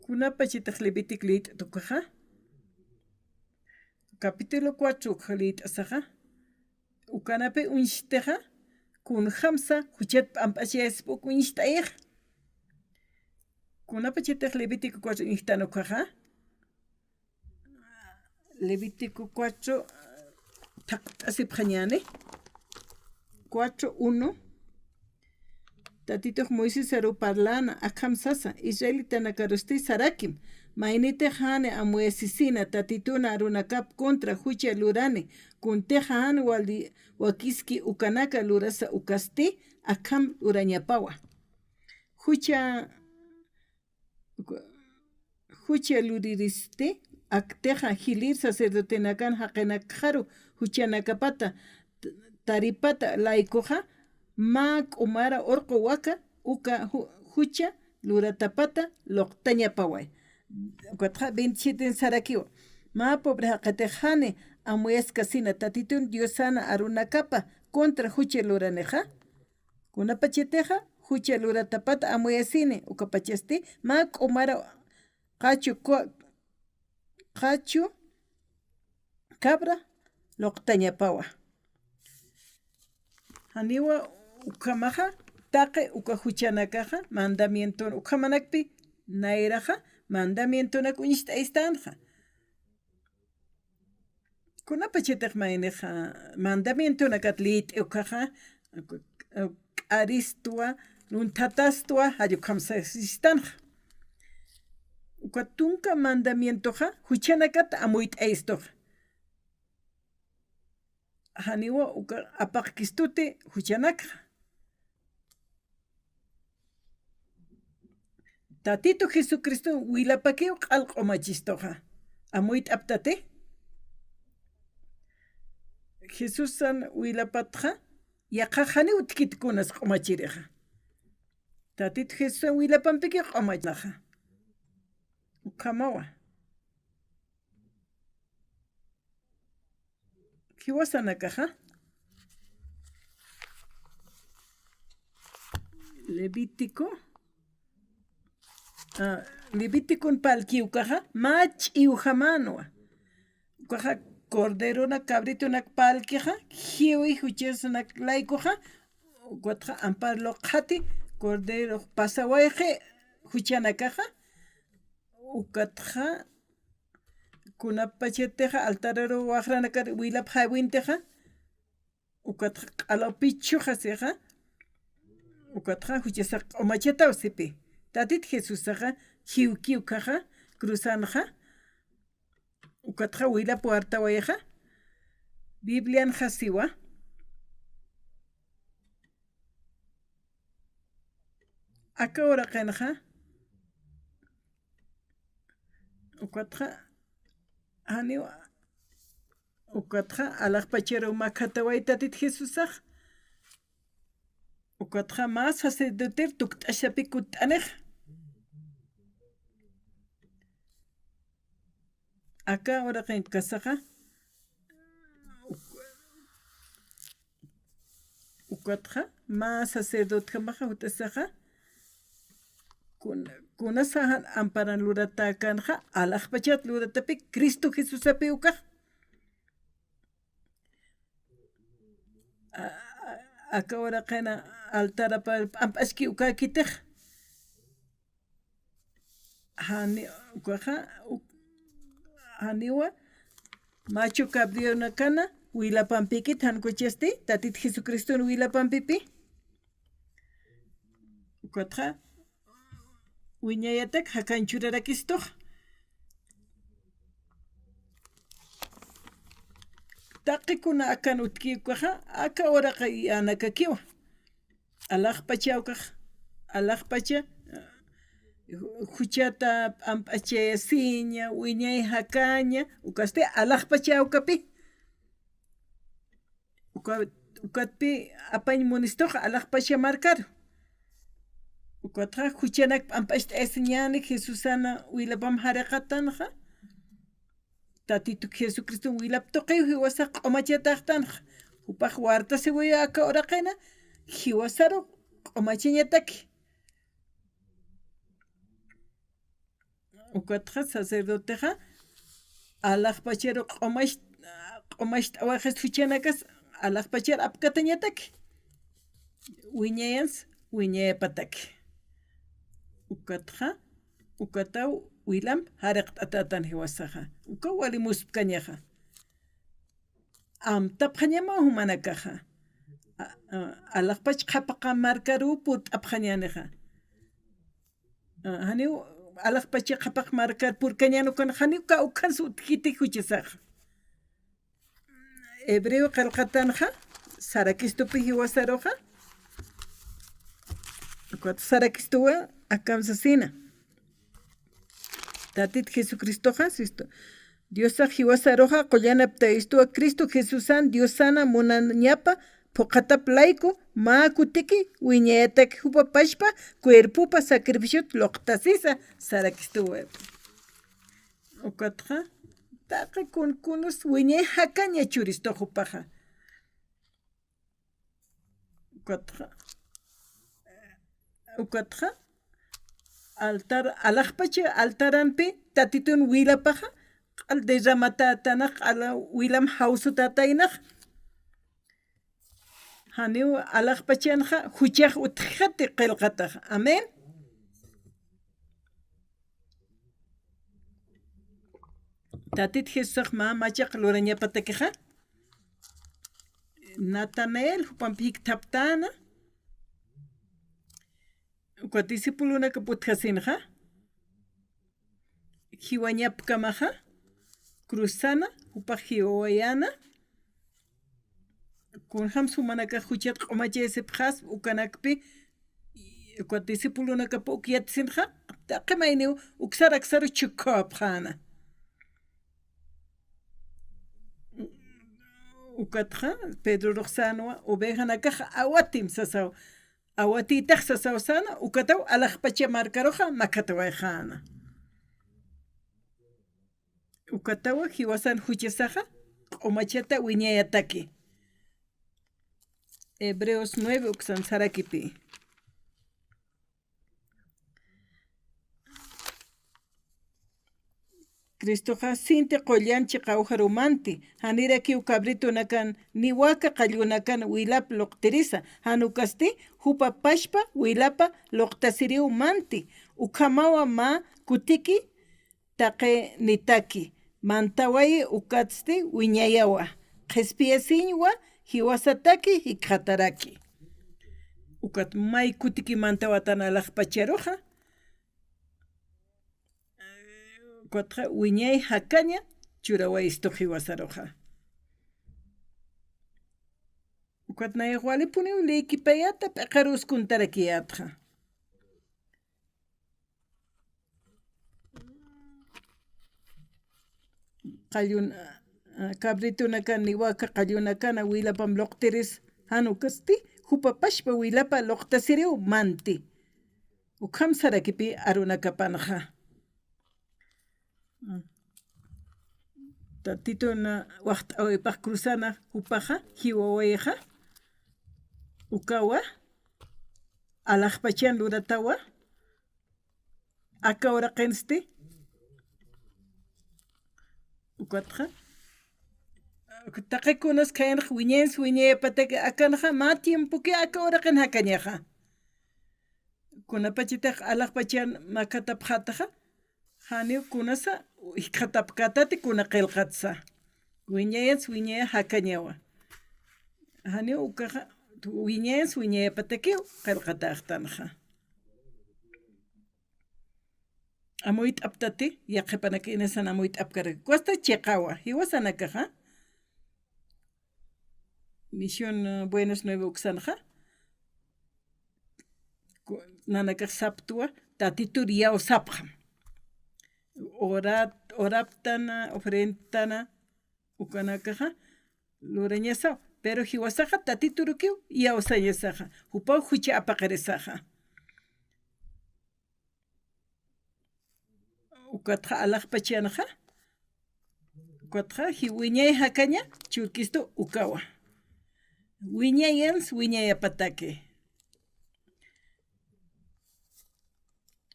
Kunapachatix Levítico lït'ta ukaxa, capítulo cuatro ukax lït'asaxa, ukanapi uñstixa, kunjamsa juchat p'amp'achayaspa uk uñst'ayixa. Kunapachatix Levítico cuatro uñjtan ukaxa, Levítico cuatro, thaqt'asipxañäni. Cuatro uno. Tatitux Moisesaru parlana, akham sasa, israelitanakarusti sarakim, maynitix jani amuyasisina Tatitun arunakap contra jucha lurani, kuntix jan wali wakiski ukanaka lurasa ukasti, akham lurañapawa. Jucha Jucha luriristi, aktixa jilïr sacerdotenakan jaqinakxaru juchanakapata t-, taripata laykuxa, mä k'umara urqu waka uka ju-, jucha luratapata luqtañapaway. Ukatxa veintisiete sarakiwa. Mä pobre jaqitix jani amuyaskasina Tatitun Diosana arunakapa contra jucha luranixa. Kunapachatixa jucha luratapata amuyasini, ukapachasti mä k'umara q'achu ku-, q'achu cabra luqtañapawa. Janiwa ukhamaxa taqi uka juchanakaxa mandamienton ukhamanakpi nayraxa mandamientonak uñst'aystanxa. Kunapachatix maynixa mandamientonakat lït'i ukaxa, k'aristwa, lunthatastwa, jall ukham sasistanxa. Uka tunka mandamientoxa, juchanakat amuyt'ayistuxa. Janiwa uka apaqkistuti juchanakxa. Tatitu Jesucristo wilapakiw q'al q'umachistuxa. Amuyt'aptati. Jesusan wilapatxa, yaqha janiw utjkit kunas q'umachirixa. Tatitu Jesusan wilapampikiw q'umachinaxa. Ukhamawa. Jiwasanakaxa. Levítico. Ah, Levíticon parlki ukaxa, mä ch'iwjamänwa. Ukaxa corderonak, cabritonak parlkixa, jiwi juchasanak laykuxa, ukatxa ampar luqxati, corderox pasawayxi juchanakaxa, ukatxa, kunapachatixa altararu waxranakar wilapxäwintixa, ukatxa q'alaw pichuxasixa, ukatxa juchasax q'umachataw sipi. Tatit Jesusaxa, jiwki ukaxa, cruzanxa, ukatxa wilap wartawayixa, Biblianxa siwa, aka uraqinxa, Ukatxa, janiw, ukatxa, alaxpacharu makhataway Tatit Jesusax. Ukatxa, mä sacerdoter tukt'asapi kutt'anix. Aka uraqinkasaxa, uk-, ukatxa, mä sacerdotjamaxa jut'asaxa, kun-, kunasa jan amparan luratäkänxa, alaxpachat luratapi, Cristo Jesusapi ukax. A-, a-, aka uraqina altarapa p'amp'aski ukäkitix. Jani-, ukaxa, u-, janiwa, macho cabrionakana, wilapampikit, jan kuchasti, Tatit Jesucriston wilapampipi. Ukatxa, wiñayatak jakañ churarakistux. Taqi kuna akan utjki ukaxa, aka uraqi yänakakiwa. Alaxpacha ukax, alaxpacha, ju-, juchata p'amp'achayasiña, wiñay jakaña, ukasti alaxpacha ukapi. Uka-, ukatpi apañ munistux alaxpacha markaru. Ukatxa juchanak p'amp'acht'ayasiñäni Jesusana wilapam jariqatanxa. Tatituk Jesucriston wilap tuqiw jiwasax q'umachataxtanxa. Jupax wartasiwayu aka uraqina, jiwasaru q'umachañataki. Ukatxa sacerdotexa, alaxpacharu q'umacht-, q'umacht'awayxist juchanakas, alaxpachar apkatañataki. Wiñayans, wiñayapataki. Ukatxa, ukataw wilam jariqt'atätan jiwasaxa. Ukaw wali muspkañaxa. Amtapxañamaw jumanakaxa. A-, a-, alaxpach qhapaq markaruw purt'apxañänixa. A, janiw alaxpacha qhapaq markar purkañän ukan, janiw kawkhans utjkiti juchasaxa. Hebreo qillqatanxa, sarakistupi jiwasaruxa. Ukat sarakistuwa akham sasina. Tatit Jesucristoxa, sistu. Diosax jiwasaruxa qullanaptayistwa Cristo Jesusan Diosana munañapa phuqhatap layku mä kutiki wiñayatak jupa pachpa cuerpopa sacrificiot luqtasisa sarakistuwa. Ukatxa, taqi kun-, kunus wiñay jakaña churistux jupaxa. Ukatxa, ukatxa, altar, alaxpacha altaranpi Tatitun wilapaxa, q'al derramatätanax, q'al wilam jawsutätaynax. Janiw alaxpachanxa, juchax utjxati qillqatax. Amén. Tatit Jesusax mä machaq lurañapatakixa, Natanael jupamp jikthaptäna, uka discipulonakap utjasinxa, jiwañapkamaxa, cruzana, jupax jiwawayäna, kunjams jumanakax juchat q'umachayasipxaspa ukanakpi, uka discipulonakap uk yatisinxa, taqi mayniw uksar aksaru chhukkhawapxäna. Ukatxa, Pedrorux sänwa, ovejanakax awatim sasaw, awatïtax sasaw säna, ukataw alaxpacha markaruxa makhatawayxäna. Ukatawa jiwasan juchasaxa, q'umachata wiñayataki. Hebreos nueve uksan sarakipi. Cristoxa sinti qullan chiqawjarumanti, janirakiw cabritonakan, niwaka qallunakan wilap luqtirisa, jan ukasti, jupa pachpa wilapa luqtasiriw manti, ukhamawa mä kutiki taqinitaki, mantawayi ukatsti wiñayawa, qhispiyasiñwa jiwasataki jikxataraki. Ukat may kutiki mantawatan alaxpacharuxa, ukatxa wiñay jakaña churawayistu jiwasaruxa. Ukat nayax walipuniw lïkipayäta p'iqarus kuntarakiyätxa. qallun, ah, cabritunakan, niwaka qallunakana wilapam luqtiris, jan ukasti, jupa pachpa wilapa luqtasiriw manti. Ukham sarakipi arunakapanxa. Tatitun waxt'awaypax cruzana jupaxa, jiwawayxa, ukawa, alaxpachan luratawa, aka uraqinsti, ukatxa, taqi kunas khayanx wiñayansa wiñayapataki akanxa, mä tiempoki aka uraqin jakañaxa. Kunapachatix alaxpachan makatapxätaxa, janiw kunasa jikxatapkätati kuna qillqatsa. Wiñayansa wiñaya jakañawa. Janiw ukaxa, wiñayansa wiñayapatakiw qillqatäxtanxa. Amuyt'aptati, yaqhipanaka inasan amuyt'apkaraki. Ukhasta chiqawa, jiwasanakaxa. Misión, eh, Buenas Nuevas uksanxa. Ku-, nanakax saptwa, Tatitur iyawsapxam. Orat-, oraptana, ofrendtana, ukanakaxa, lurañasaw. Pero jiwasaxa Tatiturukiw iyawsañasaxa. Jupaw jucha apaqirisaxa. Ukatxa alaxpachanxa, ukatxa jiw wiñay jakaña, churkistu ukawa. Wiñayans wiñayapataki.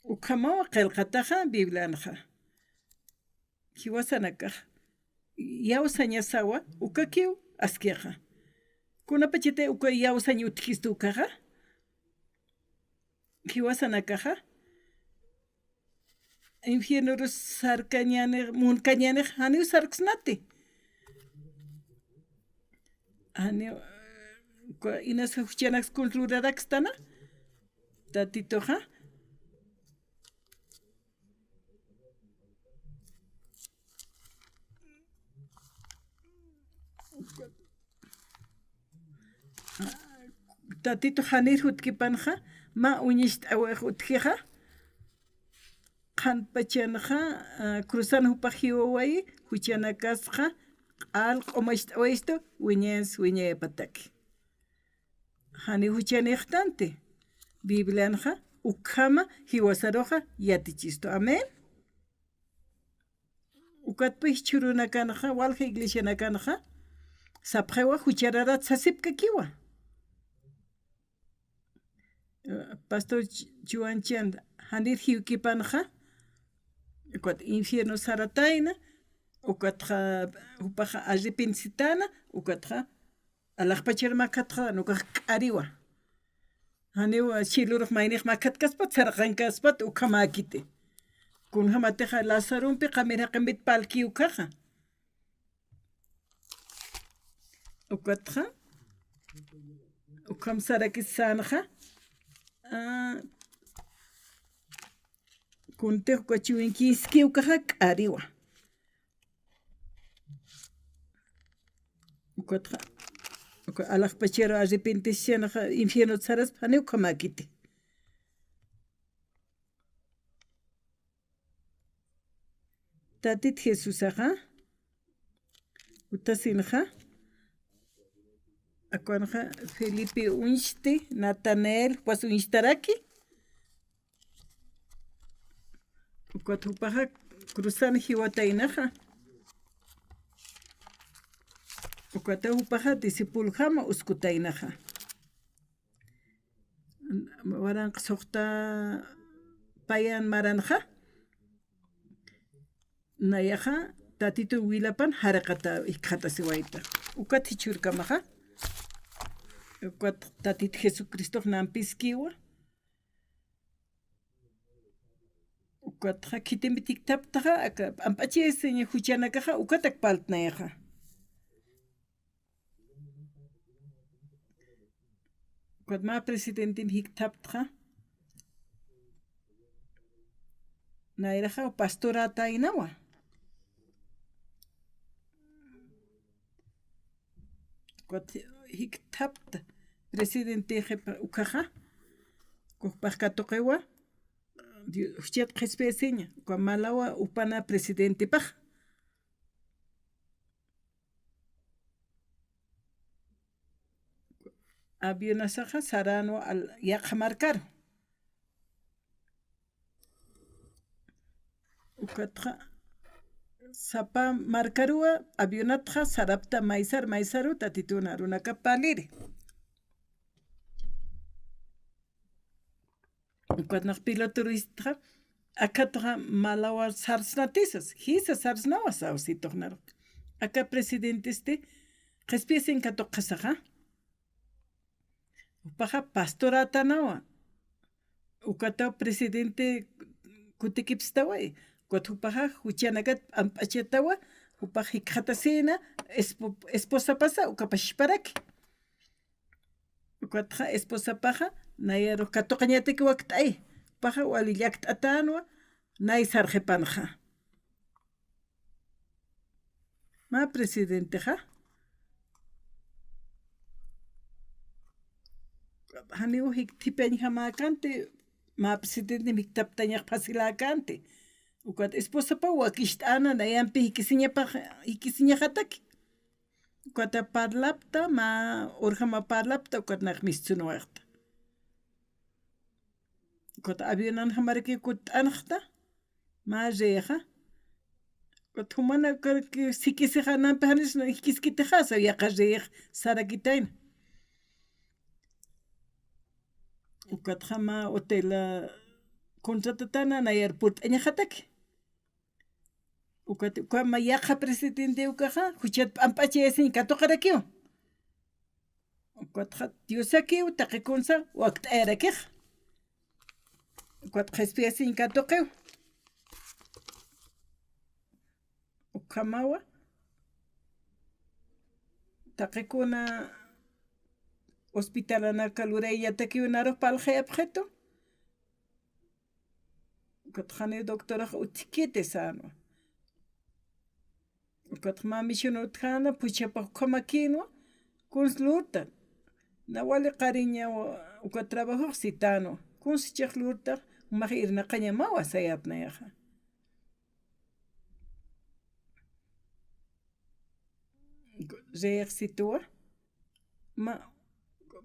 Ukhamawa qillqataxa Biblianxa. Jiwasanakax iyawsañasawa, ukakiw askixa. Kunapachatix uka iyawsañ utjistu ukaxa. Jiwasanakaxa, infiernurus sarkañänix, munkañänix, janiw sarksnati. Janiw, ku-, inas juchanaks kun lurarakstana, Tatituxa. Tatitu janir jutkipanxa, mä uñacht'awix utjixa, qhanpachanxa, ah, cruzan jupax jiwawayi, juchanakasxa, q'al q'umacht'awayistu, wiñayans wiñayapataki. Jani juchanixtanti, Biblianxa, ukhama jiwasaruxa yatichistu. Amén. Ukatpï jichhürunakanxa, walja iglesianakanxa, sapxiwa juchararat sasipkakiwa. Pastor Ch-, Chuanchan, janir jiwkipanxa, ukat infierno saratayna, ukatxa, jupaxa arrepentisitana, ukatxa, alaxpachar makatxa, ukax k'ariwa. Janiw cielorux maynix makatkaspat, sarqankaspat, ukhamäkiti. Kunjamatixa Lazarumpi qamir jaqimpit parlki ukaxa. Ukatxa, ukham sarakis sänxa, ah, kuntix uka chiwinkiski ukaxa k'ariwa. Ukatxa, uka alaxpacharu arrepentishanxa infierno saraspa, janiw ukhamäkiti. Tatit Jesusaxa, utasinxa, akanxa Felipe uñsti, Natanael, jupas uñstaraki, ukat jupaxa cruzan jiwataynaxa. Ukata jupaxa discipuljama uskutaynaxa. Waranqa suxta payan maranxa. Nayaxa Tatitu wilapan jaraqata jikxatasiwayta. Ukat jichhürkamaxa. Ukat Tatit Jesucristox nampiskiwa. Ukatxa khitimpit jikthaptaxa, aka p'amp'achayasiña juchanakaxa, ukatak parltnayaxa. Ukat mä presidentimp jikthaptxa, nayraxa pastorätaynawa. Ukat jikthapta presidentixi ukhaxa, ukhax katuqiwa, Dios, juchat qhispiyasiña, uka malawa upana presidentepax. Avionasaxa saränwa al-, yaqha markaru. Ukatxa sapa markaruwa avionatxa sarapta maysar, maysaru Tatitun arunakap parliri. Ukat nax piloto Luistxa, akatxa malawar sarsnatisas, jisa sarsnawa sawsitux narux. Aka presidentesti, qhispiyasiñ katuqasaxa. Jupaxa pastorätanawa. Ukataw presidente kutikipstaway. Ukat jupaxa juchanakat p'amp'achatawa, jupax jikxatasïna, espo-, esposapasa, ukapasisparaki. Ukatxa esposapaxa, nayarux katuqañataki wakt'ay. Jupaxa wali llakt'atänwa, nay sarxipanxa. Mä presidentexa. Janiw jik-, thipañjamäkänti, mä presidentem jiktaptañax fácilakänti. Ukat esposapaw wakist'äna, nayampi jikisiñapax, jikisiñaxataki. Ukata parlapta, mä urjama parlapta, ukat nax mistsuniwayxta. Ukat avionanjamaraki kutt'anxta, mä rixa. Ukat jumana ukaraki sikisixa nampi janis jikiskitixasa, yaqha rix sarakitayna. Ukatxa mä hotel contratatana, nayar purt'añaxataki. Ukat, ukhama yaqha presidente ukaxa, juchat p'amp'achayasiñ katuqarakiw. Ukatxa Diosakiw, taqi kunsa wakt'ayarakix. Ukat qhispiyasiñ katuqiw. Ukhamawa, taqi kuna hospitalanaka lurayañatakiw narux parlxayapxitu. Ukat janiw doctorax utjkiti sänwa. Ukat mä misión utjäna, phuchhapax ukhamakïnwa, kuns lurta. Na wali qariñaw uka trabajox sitänwa. Kuns jichhax lurta, jumax irnaqañamawa sayät nayaxa. Rix situwa. Mä,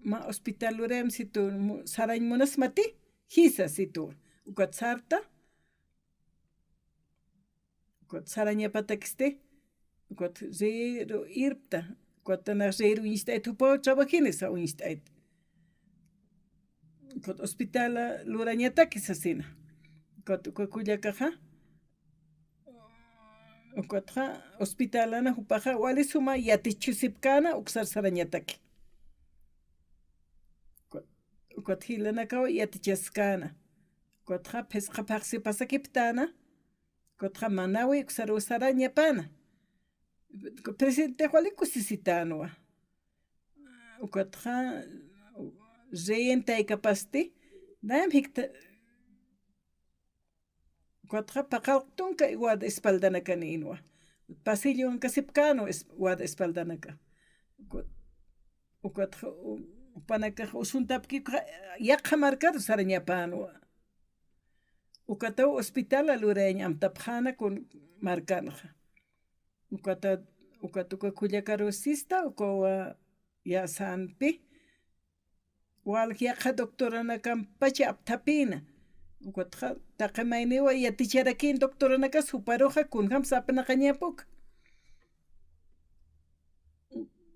mä hospital lurayam situ, mu-, sarañ munasmati, jisa situwa. Ukat sarta, ukat sarañapataksti, ukat rïru irpta, ukat nax rïru uñst'ayt, jupaw trabajinisa uñst'ayt. Ukat hospital lurañataki sasina. Ukat uka kullakaxa, ukatxa hospitalana jupaxa wali suma yatichusipkäna uksar sarañataki. Ukat, ukat jilanakaw yatichaskäna. Ukatxa phisqa phaxsi pasakiptäna. Ukatxa manawi uksaruw sarañapäna. Presidente wali kusisitänwa. Ukatxa reyentaykapasti, nayam jikta-, ukatxa paqallq tunka guarda espaldanakanïnwa. Pasillunkasipkänwa es-, guarda espaldanaka. Ukat-, ukatxa u-, jupanakax usuntapkikxa yaqha markaru sarañapänwa. Ukataw hospitala lurayañ amtapxäna kun markanxa. Ukata, ukat uka kullakaru sista, ukawa yasanpi. Walja yaqha doctoranakampacha apthapïna. Ukatxa taqi mayniwa yaticharakïn doctoranakas juparuxa kunjam sapnaqañapuka.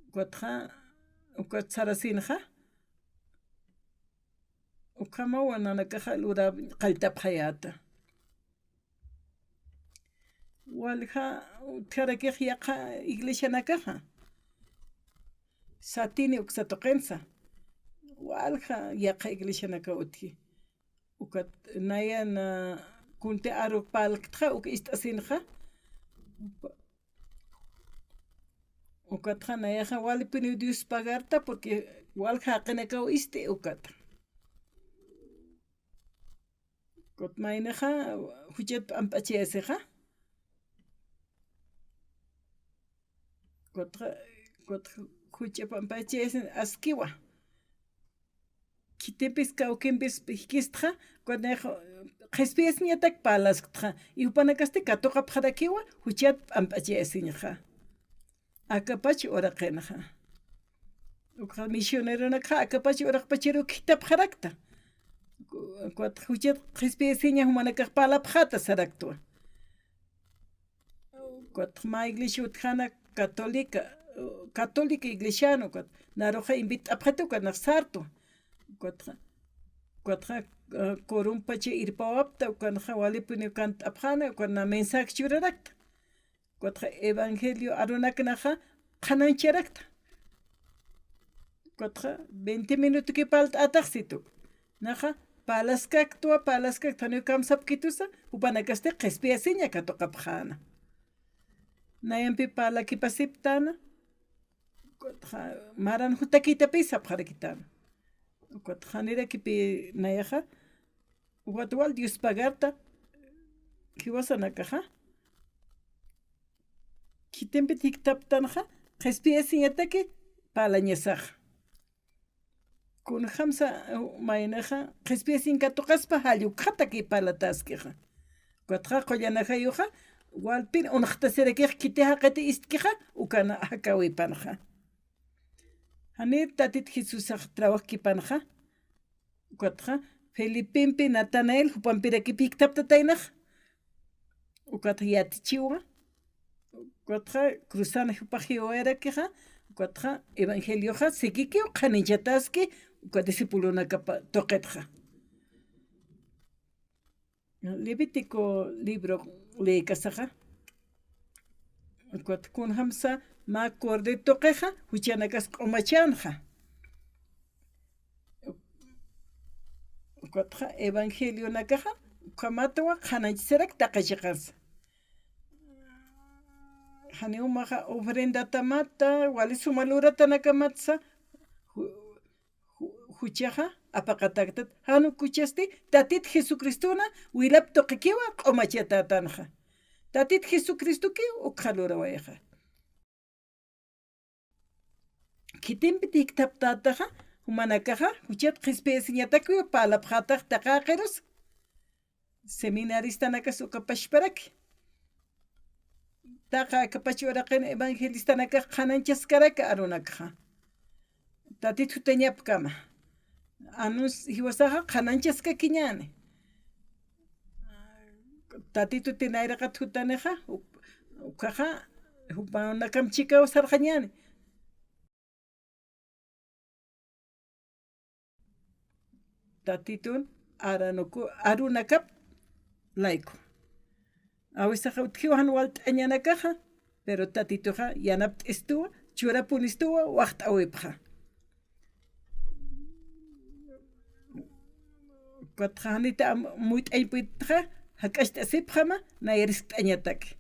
Ukatxa, ukat sarasinxa. Ukhamawa nanakaxa lura qalltapxayäta. Walja utjarakix yaqha iglesianakaxa. Satini uksa tuqinsa. Walja yaqha iglesianaka utji. Ukat nayan, ah, kunti aru parlktxa, uk ist'asinxa. Ukatxa nayaxa walipiniw Dios pagarta, porque walja jaqinakaw isti ukata. Ukat maynixa juchat p'amp'achayasixa. Ukatxa, ukatxa juchat p'amp'achayasin askiwa. Khitimpis kawkimpis jikistxa, ukat nayaxa qhispiyasiñatak parlasktxa. Y jupanakasti katuqapxarakiwa, juchat p'amp'achayasiñxa. Akapach uraqinxa. Ukxa misioneronakxa akapach uraqpacharu khithapxarakta. Ukatxa juchat qhispiyasiña jumanakax parlapxäta saraktwa. Ukatxa mä iglesia utjäna católica, católica iglesian, ukat naruxa invit'apxita, ukat nax sartwa. Ukatxa, ukatxa, eh, coronpacha irpawapta, ukanxa walipuniw kant'apxäna, ukat na mensaje churarakta. Ukatxa evangelio arunaknaxa qhanañcharakta. Ukatxa veinte minutoki parlt'ätaxsiti. Naxa parlaskaktwa, parlaskaktwa, janiw kamsapkitusa, jupanakasti qhispiyasiña katuqapxäna. Nayampi parlakipasiptäna, ukatxa maran jutakïtapï sapxarakitäna. Ukatxa janirakipi nayaxa, ukat wal Dios pagarta, jiwasanakaxa. Khitimpit jikthaptanxa, qhispiyasiñataki parlañasaxa. Kunjamsa, uh, maynixa, qhispiyasiñ katuqaspa jall ukxataki parlatäskixa. Ukatxa qullan ajayuxa, walpin unxtasirakix khiti jaqiti istkixa, ukan jakäwipanxa. Janir Tatit Jesusax trabajkipanxa, ukatxa Felipempi Natanael jupampirakipï jikthaptataynax, ukatxa yatichiwa, ukatxa cruzan jupax jiwayarakixa, ukatxa evangelioxa sikikiw qhanichataski, uka discipulonakapa tuqitxa. Levítico libro leekasaxa. Ukat kunjamsa mä cordero tuqixa, juchanakas q'umachänxa. Ukatxa evangelionakaxa, ukhamatwa qhanañchasarak taqi chiqansa. Janiw jumaxa ofrendatamata, wali suma luratanakamatsa, ju-, ju-, juchaxa apaqatäktat, jan ukasti Tatit Jesucristona wilap tuqikiwa q'umachatätanxa. Tatit Jesucristokiw ukxa lurawayxa. Khitimpit jikthaptätaxa, jumanakaxa, juchat qhispiyasiñatakiw parlapxätax taqäqirus. Seminaristanakas uka pachparaki. Taqa akapach uraqin evangelistanakax qhanañchaskaraki arunakxa. Tatit jutañapkama. Anunci-, jiwasaxa qhanañchaskakiñäni. Tatituti nayraqat jutanixa, uk-, ukhaxa, jupanakam chikaw sarxañäni. Tatitun aranuku-, arunakap layku. Awisaxa utjiw jan walt'añanakaxa, pero Tatituxa yanapt'istuwa, churapunistuwa, waxt'äwipxa. Ukatxa janiti am-, muyt'añpuytxa, jak'acht'asipxama, nayariskt'añataki.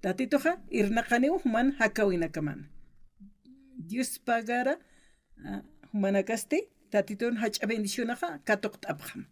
Tatituxa irnaqaniw juman jakäwinakamana. Dios pagara, ah, jumanakasti, Tatitun jach'a bendicionaxa katuqt'apxam.